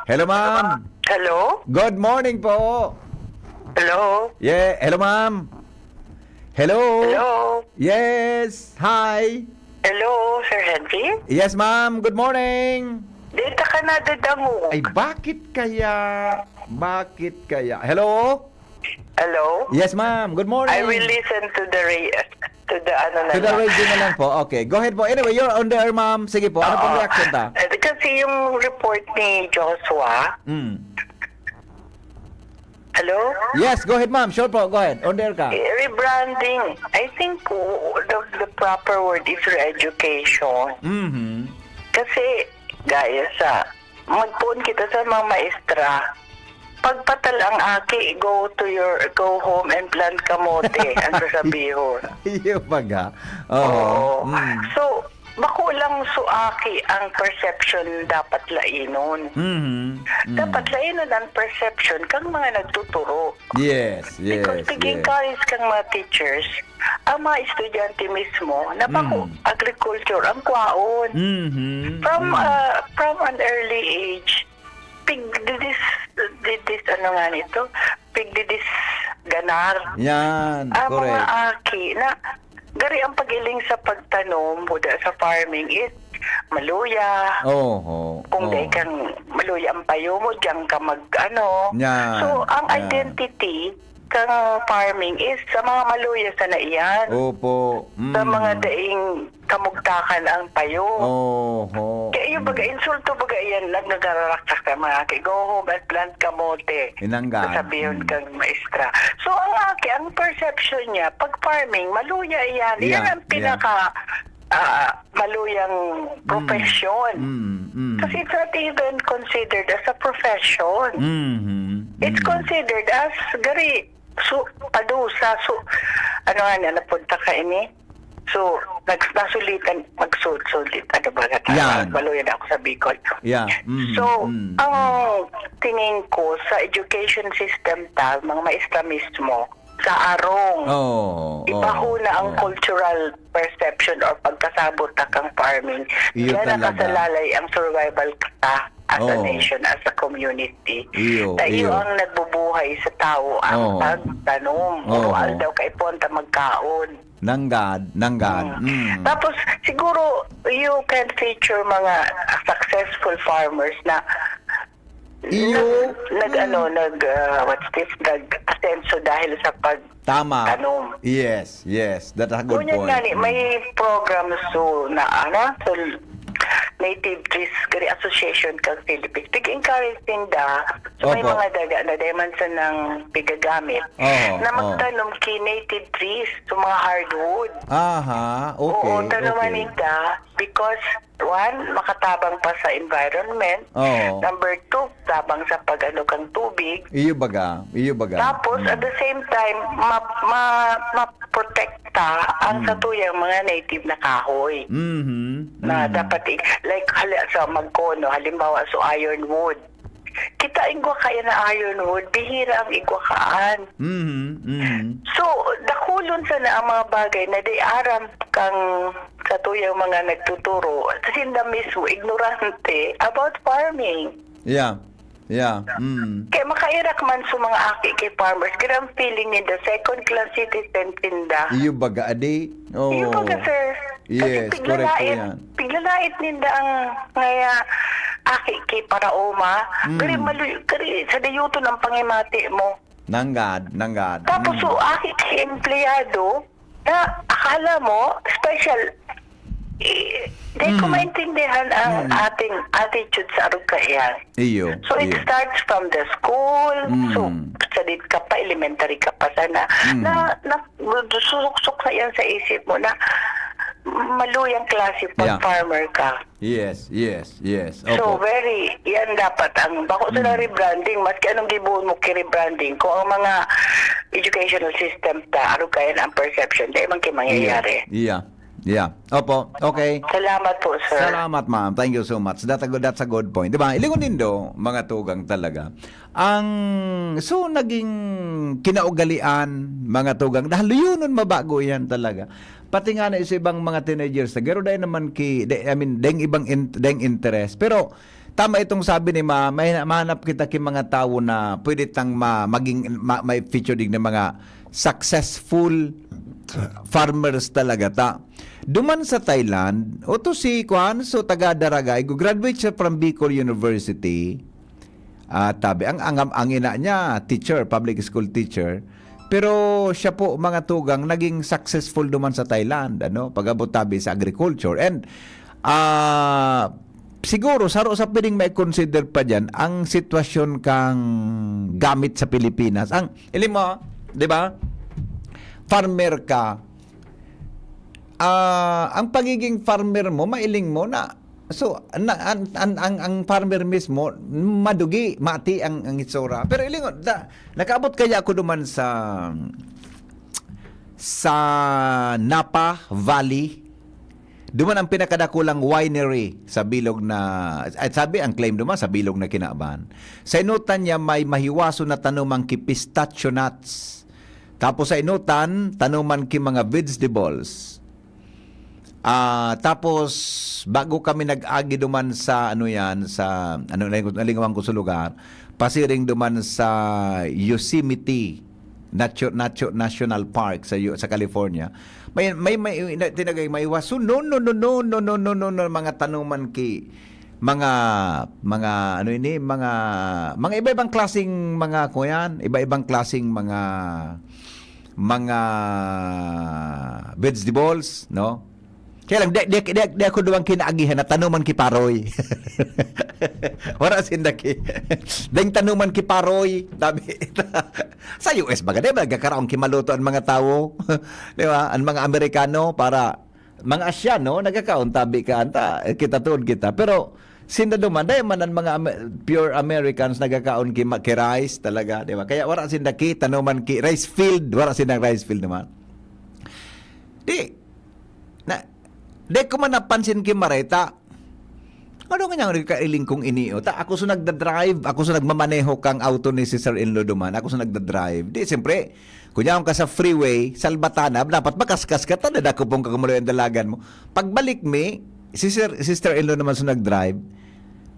Hello, ma'am. Hello? Good morning po. Hello? Yeah, hello, ma'am. Hello? Hello? Yes, hi. Hello, Sir Henry? Yes, ma'am. Good morning. Data ka na dadangog. Ay, bakit kaya? Bakit kaya? Hello? Hello? Yes, ma'am. Good morning. I will listen to the ra-, to the ano na To the lang. radio na lang po. Okay. Go ahead po. Anyway, you're on the air, ma'am. Sige po. Ano pong Oo. reaction ta? Eh, kasi yung report ni Joshua. Mm. Hello? Yes, go ahead, ma'am. Sure po. Go ahead. On the air ka. Eh, rebranding. I think, uh, the, the proper word is re-education. Mhm. Kasi, gaya sa, magpoon kita sa mga maestra. Pagpatal ang aki, "Go to your, go home and plant kamote," ang sasabihon. Iyo baga. Oo. Oo. Mm. So, bako lang so aki ang perception dapat lainon. Mhm. Mm. Dapat lainon ang perception kang mga nagtuturo. Yes, yes, yes. Because pig-encourage kang mga teachers, ang mga estudyante mismo, na bako Mm. agriculture ang kwaon. Mhm. From, Mm. ah, from an early age, pigdidis-, didis-, ano nga nito? Pigdidisganar. Yan, ang mga correct. Aki na gari ang pag-iling sa pagtanom o da sa farming is maluya. Oho, Kung oho. Dai kang maluya ang payo mo, diyan ka mag-ano. Yan, So, ang yan. Identity kang farming is sa mga maluya sana iyan. Opo. Sa Mm. mga daing kamugtakan ang payo. Oho. Kaya yung baga, Mm. insulto baga iyan, nagagararaksak sa mga aki, "Go home and plant kamote." Inanggad. Sasabihin Mm. kang maestra. So, ang aki, ang perception niya, pag farming, maluya iyan. Iyan Yeah, ang yeah. pinaka, ah, maluyang Mm. profesyon. Mm, mm. Kasi it's not even considered as a profession. Mhm, It's mm. considered as gari, su-, padusa, su-, ano nga na, napunta ka ini? So, nag-, nasulitan, magsulit, ano ba nga tawag? Yan. Maluya na ako sa Bicol. Yeah, mhm, So, mm. ang tingin ko sa education system ta, mga maestra mismo, sa arong, Oo, oo, ibahuna ang oo. cultural perception or pagkasabot ta kang farming. Iyo Diyan talaga. nakasalalay ang survival ta as a Oo. nation, as a community. Iyo, Na iyo iyo. ang nagbubuhay sa tao ang Oo. pagtanom. Oo. Uro aldaw kaipuhan ta magkaon. Nanggad, nanggad. Mm. Mm. Tapos, siguro, you can feature mga successful farmers na Iyo. nag-, nag-, Mm. ano, nag, ah, what's this? Nag-asenso dahil sa pag- Tama. tanom. Yes, yes. That's a good Ngunyan point. nga ni, Mm. may programs so na, ano, so native trees, gari association kang Philippines. Pig-encourage ninda. So, may Opo. mga daga na dahil man sa nang pigagamit Oo, na oo. magtanom ki native trees, so mga hardwood. Aha, okay, Oo, tanuman okay. ninda because, one, makatabang pa sa environment. Oo. Number two, tabang sa pag-ano kang tubig. Iyo baga, iyo baga. Tapos, Mm. at the same time, ma-, ma-, maprotekta ang Mm. satuyang mga native na kahoy. Mhm, Na mhm. dapat i-, like, hali-, sa magkono, halimbawa, so ironwood. Kita igwa kaya na ironwood, bihira ang igwa kaan. Mhm, mhm. So, dakulon sana ang mga bagay na di aram kang satuyang mga nagtuturo. Sinda mismo, ignorante about farming. Yeah. Yeah. Mm. Kaya makairak man sa mga aki kay farmers, kaya ang feeling ninda, second class citizen sinda. Iyo baga, adi? Oo. Iyo baga, sir. Kasi Yes, correct po piglalait, yan. piglalait ninda ang ngaya aki kay paraoma. Mm. Kaya maluy-, kaya sa dayuton ang pangimati mo. Nanggad, nanggad. Tapos, Mm. so, aki kay empleyado, na akala mo, special, eh, di ko Mm. maintindihan ang Mm. ating attitude sa arog kaiyan. Iyo, So, it iyo. starts from the school. Mm. So, sadit ka pa, elementary ka pa sana. Mm. Na, na, susuksok na yan sa isip mo na maluyang klase pag Yeah. farmer ka. Yes, yes, yes. So, Opo. very, yan dapat ang, bako sa Mm. rebranding, maski anong gibohon mo ki rebranding, kung ang mga educational system ta, arog kaiyan ang perception, di man ki mangyayari. Yeah, yeah, yeah. Opo, okay. Salamat po, sir. Salamat, ma'am. Thank you so much. That's a good, that's a good point. Di ba? Ilingon nindo, mga tugang talaga. Ang, so, naging kinaugalian, mga tugang, dahil luyonon mabago yan talaga. Pati nga na sa ibang mga teenagers, na garo dahil naman ki, de-, I mean, deng ibang in-, deng interest. Pero, tama itong sabi ni ma, may, mahanap kita ki mga tawo na pwede tang ma, maging, ma, may feature din ng mga successful farmers talaga ta. Duman sa Thailand, oto si Kuan, so taga Daraga, igo-graduate siya from Bicol University. At tabi, ang, ang, ang ina niya, teacher, public school teacher. Pero siya po, mga tugang, naging successful duman sa Thailand, ano, pag-abot tabi sa agriculture. And, ah, siguro, saro sa pwedeng mai-consider pa diyan, ang sitwasyon kang gamit sa Pilipinas. Ang, ilim mo, di ba? Farmer ka, ah, ang pagiging farmer mo, mailing mo na So, na, an, an, ang, ang farmer mismo, madugi, mati ang, ang itsura. Pero ilingon, da, nakaabot kaya ako duman sa, sa Napa Valley. Duman ang pinakadakulang winery sa bilog na, ay, sabi ang claim duman, sa bilog na kinaban. Sa inutan niya may mahiwaso na tanuman ki pistachio nuts. Tapos sa inutan, tanuman ki mga vegetables. Ah, tapos, bago kami nag-agi duman sa, ano yan, sa, ano, naling-, nalingawan ko sa lugar, pasiring duman sa Yosemite Natu-, Natu-, National Park sa, Yu-, sa California. May, may, may, na, tinagay, may waso, no, no, no, no, no, no, no, no, no, mga tanuman ki, mga, mga, ano ini, mga, mga iba-ibang klaseng mga, kuyan, iba-ibang klaseng mga, mga vegetables, no? Kaya lang, di, di, di, di ako duwang kinaagihan na tanuman ki paroy. Wala sinda ki. Dahil tanuman ki paroy, sabi. Sa U S baga, di ba, nagkakaraon ki maluto ang mga tawo? Di ba? Ang mga Amerikano, para mga Asyano, nagkakaon tabi ka, anta, eh, kita tuod kita. Pero, sinda duman, dahil man ang mga Ame-, pure Americans, nagkakaon ki, ma-, ki rice talaga, di ba? Kaya wala sinda ki, tanuman ki, rice field, wala sinda rice field naman. Di, na, di ko man napansin ki Mareta. Ano nga niyang kailing kong ini, oh? Ta, ako sa nagda-drive, ako sa nagmamaneho kang auto ni Sister Inlo duman, ako sa nagda-drive. Di, siyempre, kunya ka sa freeway, salbatana, dapat makaskas ka, ta, nadakopon ka kung maluya ang dalagan mo. Pagbalik mi, si Sir, Sister Inlo naman sa nag-drive,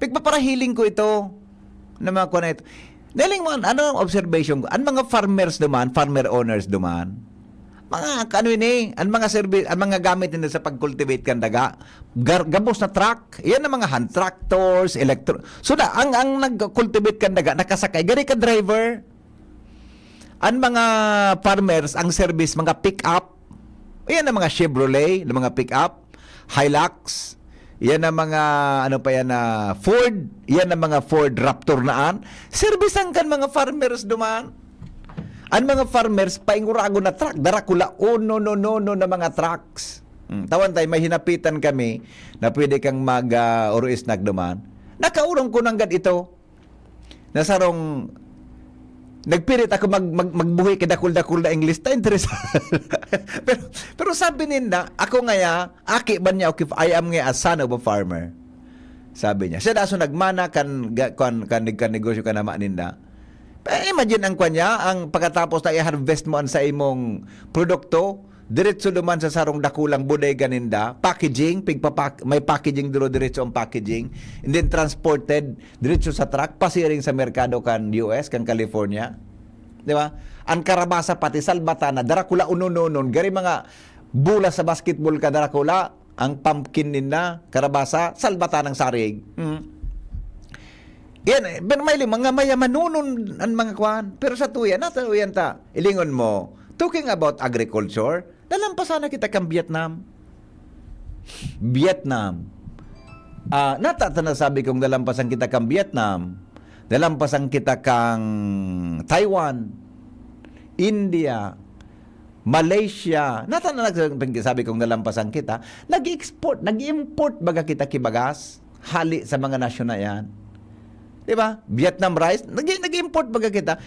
pigpaparahiling ko ito, na mga kuwan na ito. Nahiling mo, ano ang observation ko? Ang mga farmers duman, farmer owners duman, mga, ano ini, ang mga serbi-, ang mga gamit nila sa pag-cultivate kan daga, gar-, gabos na truck, yan ang mga hand tractors, electro-, so da, ang, ang nag-cultivate kan daga, nakasakay, gari ka driver. Ang mga farmers, ang service, mga pick-up, yan ang mga Chevrolet, na mga pick-up, Hilux, yan ang mga, ano pa yan, na Ford, yan ang mga Ford Raptor naan. Servisan kan mga farmers duman. Ang mga farmers, painguragon na truck, dara kula, oh, no, no, no, no, na mga trucks. Hmm, tawan tayo, may hinapitan kami na pwede kang mag, ah, oro snack duman. Nakaurong ko nanggad ito. Na sarong, nagpirit ako mag-, mag-, magbuhi kay dakul-dakul na English, ta interesado. Pero, pero sabi ninda, ako ngaya, aki ba niya, okay, I am ngaya a son of a farmer. Sabi niya. Siya daso nagmana kan, ga-, kan, kan, kan negosyo kan ama ninda. Eh, imagine ang kwan niya, ang pagkatapos na i-harvest mo ang sa imong produkto, diretso duman sa sarong dakulang bodega ninda, packaging, pigpapak-, may packaging duro diretso ang packaging, and then transported diretso sa truck, pasiring sa merkado kan U S, kan California. Di ba? Ang karabasa pati salbatana, darakula unononon, gari mga bola sa basketball ka, darakula, ang pumpkin ninda, karabasa, salbatanang sarig. Mm. Yan, eh, pero may mga mayamanonon ang mga kwan. Pero sa tuya, nataluyan ta. Ilingon mo, talking about agriculture, nalampasan na kita kang Vietnam. Vietnam. Ah, nata ta nasabi kong nalampasan kita kang Vietnam. Nalampasan kita kang Taiwan, India, Malaysia. Nata na nagsabi kong nalampasan kita. Nag-export, nag-import baga kita kibagas hali sa mga nasyon na yan. Di ba? Vietnam rice, nag- nag-import baga kita.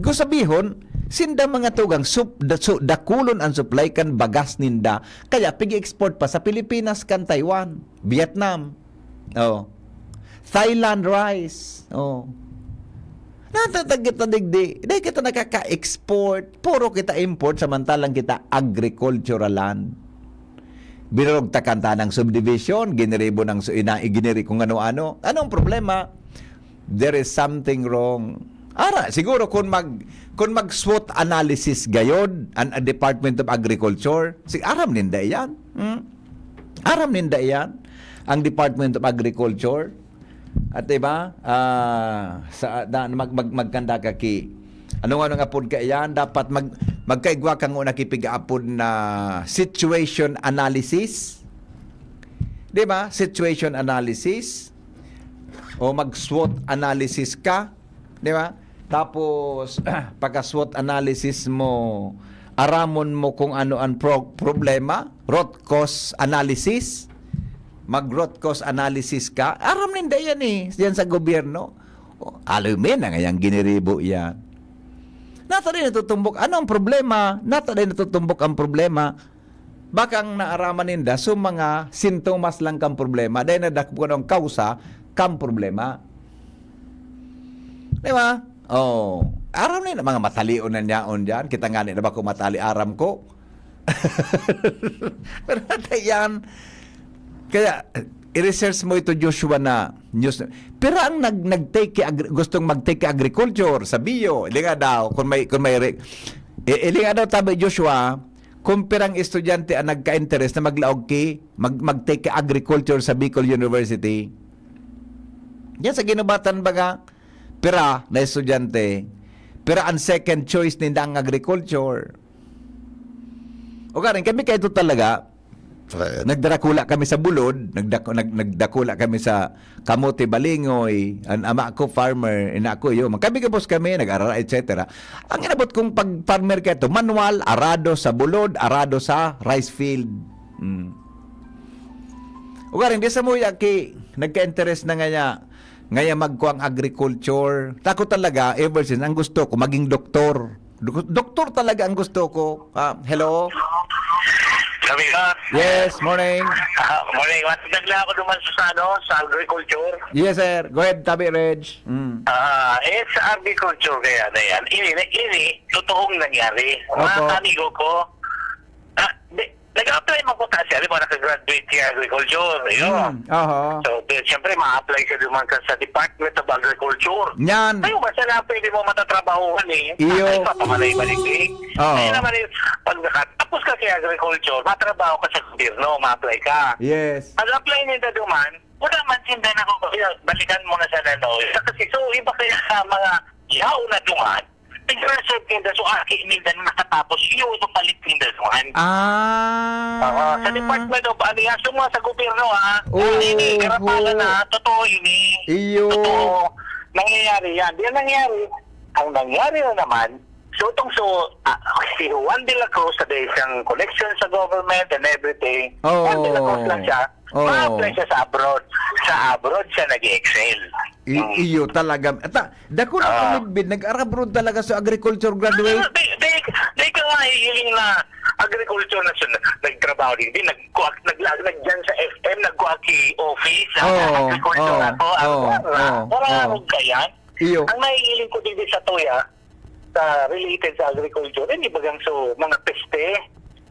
Gusto sabihon, sinda mga tugang, sup, da, su, dakulon ang supply kan bagas ninda. Kaya pig-export pa sa Pilipinas kan Taiwan, Vietnam. Oh. Thailand rice. Oh. Natatag kita digdi. Dahil kita nakaka-export. Puro kita import, samantalang kita agricultural land. Binurugtakan ta ng subdivision, giniribo ng su-, ina-, iginiri kung ano-ano. Anong problema? There is something wrong. Ara, siguro kung mag-, kung mag-SWOT analysis gayod ang, ang Department of Agriculture, si aram ninda iyan. Hmm? Aram ninda iyan, ang Department of Agriculture. At, di ba, ah, sa, na, mag, mag, magkanda ka ki, ano nga nang apod ka iyan, dapat mag, magkaigwa ka nga nakipig-apod na situation analysis. Di ba? Situation analysis. O mag-SWOT analysis ka. Di ba? Tapos, pagka-SWOT analysis mo, aramon mo kung ano ang pro-, problema, root cause analysis. Mag-root cause analysis ka. Aram ninda yan eh, yan sa gobyerno. O, aloy mo yan, ang ayang giniribo yan. Nata din natutumbok. Ano ang problema? Nata din natutumbok ang problema. Baka ang naaraman ninda, so mga sintomas lang kang problema. Dahil nadakpo ang kausa, kang problema. Di ba? Oh, aram na yun, mga matalion na niyaon dyan. Kita nga na ba kung matali, aram ko. Pero natin yan. Kaya, i-research mo ito, Joshua, na news. Pero ang nag, nag-take ki agri-, gustong mag-take ki agriculture, sa bio, ili nga daw, kung may, kung may, re-, eh, ili nga daw, tabi, Joshua, kung pirang estudyante ang nagka-interest na maglaog ki, mag, mag-take ki agriculture sa Bicol University. Yan sa ginubatan baga, pira na estudyante, pira ang second choice ninda ang agriculture. O karin, kami kayo talaga, nagdarakula kami sa bulod, nagdak-, nag-, nagdakula kami sa kamote, balingoy, ang ama ko farmer, ina ko iyo. Magkami gabos kami, nag-arara, et cetera. Ang inabot kong pag-farmer kayo, manual, arado sa bulod, arado sa rice field. Mm. O karin, di sa muya ki, nagka-interest na ngaya, ngaya magkuang agriculture. Tako talaga, ever since, ang gusto ko, maging doktor. Dok-, doktor talaga ang gusto ko. Ah, hello? Kami ka? Yes, morning. Ah, morning. Matagla ako duman sa, sa, ano, sa agriculture. Yes, sir. Go ahead, Tabi Reg. Mm. Ah, eh, sa agriculture kaya na yan. Ini, ini, totoong nangyari. Mga Opo. Kamigo ko, ah, di, nag-apply man ko ta siya, di ba, nakagraduate siya agriculture, yun. Mm, aha. So, di, siyempre, ma-apply ka duman ka sa Department of Agriculture. Yan. Ayun, basta na pwede mo matatrabahuhan eh. Iyo. Ay, papamalay-malay eh. Oo. Kaya naman eh, pag nakatapos ka sa agriculture, matrabaho ka sa gobyerno, ma-apply ka. Yes. Pag-apply nila duman, wala man sinda na ko, balikan mo na sa nanoy. Kasi so, iba kaya sa mga yaw na duman, nag-reserve ninda, so aki ninda na nakatapos, iyo ito palit ninda duman. Ah. Oo, sa Department of, ano yan, sa mga sa gobyerno, ha? Oo, Ah, ini, karapalan oo. na, totoo ini. Iyo. Totoo. Nangyayari yan. Yan nangyari. Ang nangyari na naman, so itong so, ah, si Juan de la Cruz, sa siyang connection sa government and everything, Oo. Juan de la Cruz lang siya, Oo. ma-apply siya sa abroad. Sa abroad siya nag-excel. I-, Mm. iyo talaga. Ata, dako na Ah. ang midbid, nag-abroad talaga sa agriculture graduate. Di, di, di ka nga hihiling na agriculture na siya, nagtrabaho din. Di, nagkuha, naglaag, nagdyan sa F M, nagkuha ki office, ah, Oo, agriculture oo, na to, ah, oo, wala. oo, Wala oo. akong kaya. Iyo. Ang nahihiling ko din sa tuya, sa related sa agriculture, hindi bagang so, mga peste.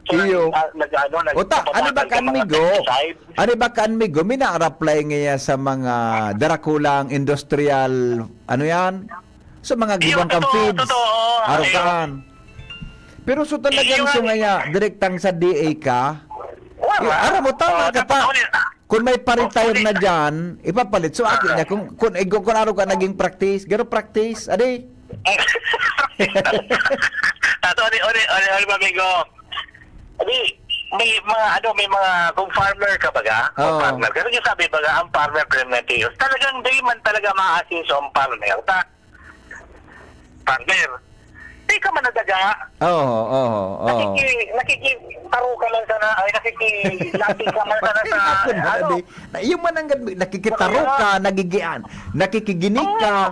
So, Iyo. nag-, ah, nag-ano, nag-, Ota, ano ba nagpapagal ka, ng mga amigo? pesticide. Ano ba ka, amigo? May na-apply ngaya sa mga darakulang industrial, ano yan? Sa mga Iyo, gibang kang totoo, feeds, totoo. Arukan. Iyo. Pero so talagang Iyo, so ay- ngaya, direktang sa D A ka? Wala. Iyo, aram mo, tama Oo, ka tapos ta. ulit, ah, Kung may pa-retire Opo, na di- dyan, ipapalit. So, aki Ah. niya, kung, kung, kung, kung araw ka naging practice, garo practice, adi. Tato, ori, ori, ori, ori, amigo. Di, may mga, ano, may mga, kung farmer ka baga, kung Oo. farmer ka, yung sabi baga, ang farmer primitives, talagang di man talaga maasenso ang farmer. Ta-, farmer. Di ka man nadaga. Oo, oo, oo. Nakiki-, nakikitaro ka lang sana, ay, nakikilapit ka man sana sa, Ako na, ano. Adi. Na, yung man ang gad-, nakikitaro Oo. ka, nagigian, nakikigini Oo. ka.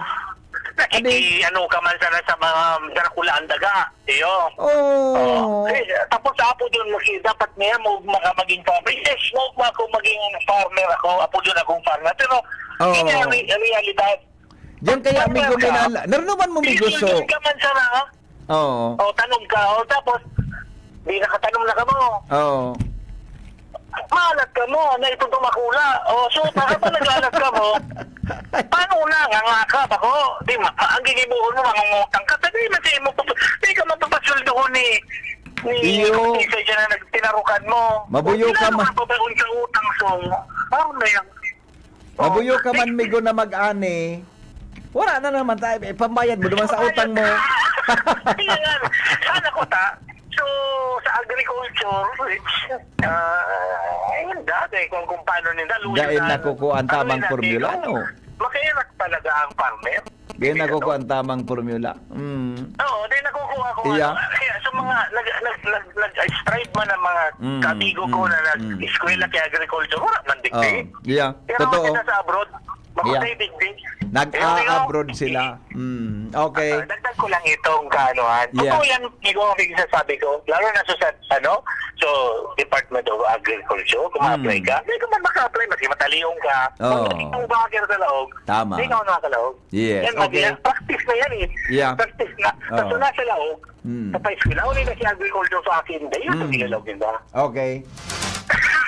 Nakiki-, Adi. ano ka man sana sa mga darakulaan daga. Iyo. Oo. Oo. Eh, tapos sa apo doon, maki-, dapat niya mo maka-, maging farmer. Yes, mo ako maging farmer ako. Apo doon akong farmer. Pero, Oo. yun ang re-, realidad. Diyan kaya, Farmer amigo, ka. minala-, narinuman mo, amigo, so Agriculture ka man sana, ha? Oo. O, tanom ka. O, tapos, di nakatanom na ka mo. Oo. Maalat ka mo, na itong tumakula. O, so, para pa nag-alat ka mo, paano na, ngangaka ba ko? Di ma-, ang ginibuhon mo, mangungutang ka. Sabi, mati mo, di ka mapapasweldohon ni, ni Iyo. Isa dyan na nagtinarukan mo. Mabuyo Di ka na ma- mababaon sa utang, so, ano na yan? Mabuyo ka man, migo, na mag-ani. Wala na naman tayo. Eh, pambayad mo naman sa utang mo. Kaya nga, sana ko ta. So, sa agriculture, which, ah, ayun, dati, kung, kung paano nila, luyo Dahil na, nakukuha ang ano tamang nila, formula, dito, no? Makairak talaga ang farmer. Dahil Hindi, nakukuha ano? ang tamang formula. Mm. Oo, dahil nakukuha ko, Iya. ano, kaya, so, Mga nag, nag, nag, nag-strive man ang mga Mm, kamigo ko mm, na mm. nag-eskwela kay agriculture, wala man digdi. Oh, yeah. Pero Totoo. kita sa abroad, mamatay Yeah. digdi. Nag-a-abroad sila. Mm, okay. Ah, dagdag ko lang itong kaanuhan. Totoo Yeah. yan, amigo, ang sasabi ko. Lalo na sa, sa, ano, so, Department of Agriculture, kung Mm. ma-apply ka, hindi ka man maka-apply, maski matalion ka. Oh. Kung hindi ka makakita sa laog, Tama. hindi ka makakalaog. Yes, Yan, okay. yan. Practice na yan eh. Yeah. Practice na. Oh. Sa nasa laog, Mm. sa pa-eskwela, uli na si agriculture sa akin. Dahil ito Mm. nilalaog nila. Okay.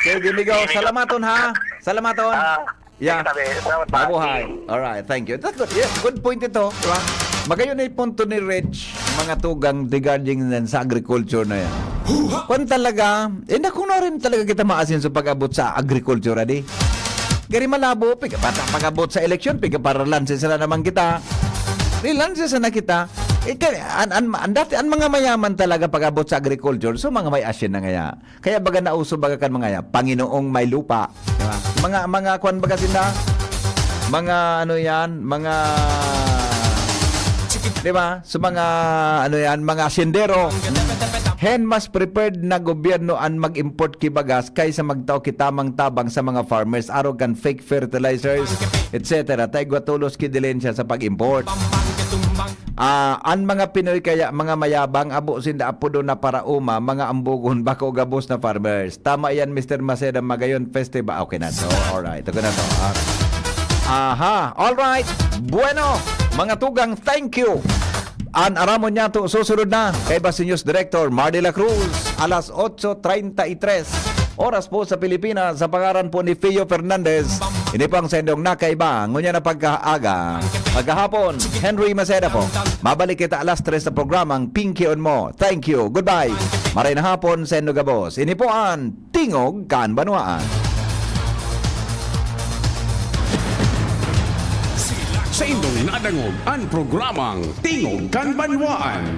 Sige, amigo. Salamaton, ha? Salamaton. Ah, Yeah. sabi, salamat, Pati. Mabuhay. Alright, thank you. That's good. Yeah, good point ito, di ba? Magayon na yung punto ni Rich, mga tugang regarding din sa agriculture na yan. Kung talaga, eh, na kung na rin talaga kita maasin sa pag-abot sa agriculture, adi. Gari malabo, piga, pata, pag-abot sa eleksyon, piga para lanse sila naman kita. Rilanse sana kita. Eh, kaya, an, an, an, dati, ang mga mayaman talaga pag-abot sa agriculture, so mga may asin na ngaya. Kaya baga nauso baga kan mga yan, Panginoong may lupa. Di ba? Mga, mga kwan baga sinda? Mga ano yan? Mga, di ba? Sa mga ano yan? Mga sendero. Hen mas prepared na gobyerno an mag-import ki bagas kaysa magtao ki tamang tabang sa mga farmers arog kan fake fertilizers, et cetera. Ta igwa tolos ki dilensya sa pag-import. Ah, an mga Pinoy kaya mga mayabang, abo sinda apodo na paraoma, mga ambogon, bako gabos na farmers. Tama yan, Mister Maceda, Magayon Festival. Okay na to. Alright, okay na to. Ah. Aha, alright. Bueno, mga tugang, thank you. An aramon niya to susunod na kay Basi News Director Mar de la Cruz, alas otso treinta y tres. Oras po sa Pilipinas, sa pangaran po ni Fio Fernandez, ini po ang sendong nakaiba. Ngunyan na pagkaaga, pagkahapon, Henry Maceda po. Mabalik kita alas tres sa programang Pinkion Mo. Thank you. Goodbye. Maray na hapon, Sendo Gabos. Ini po an Tingog kan Banwaan. Sa indong nadangog an programang Tingog kan Banwaan.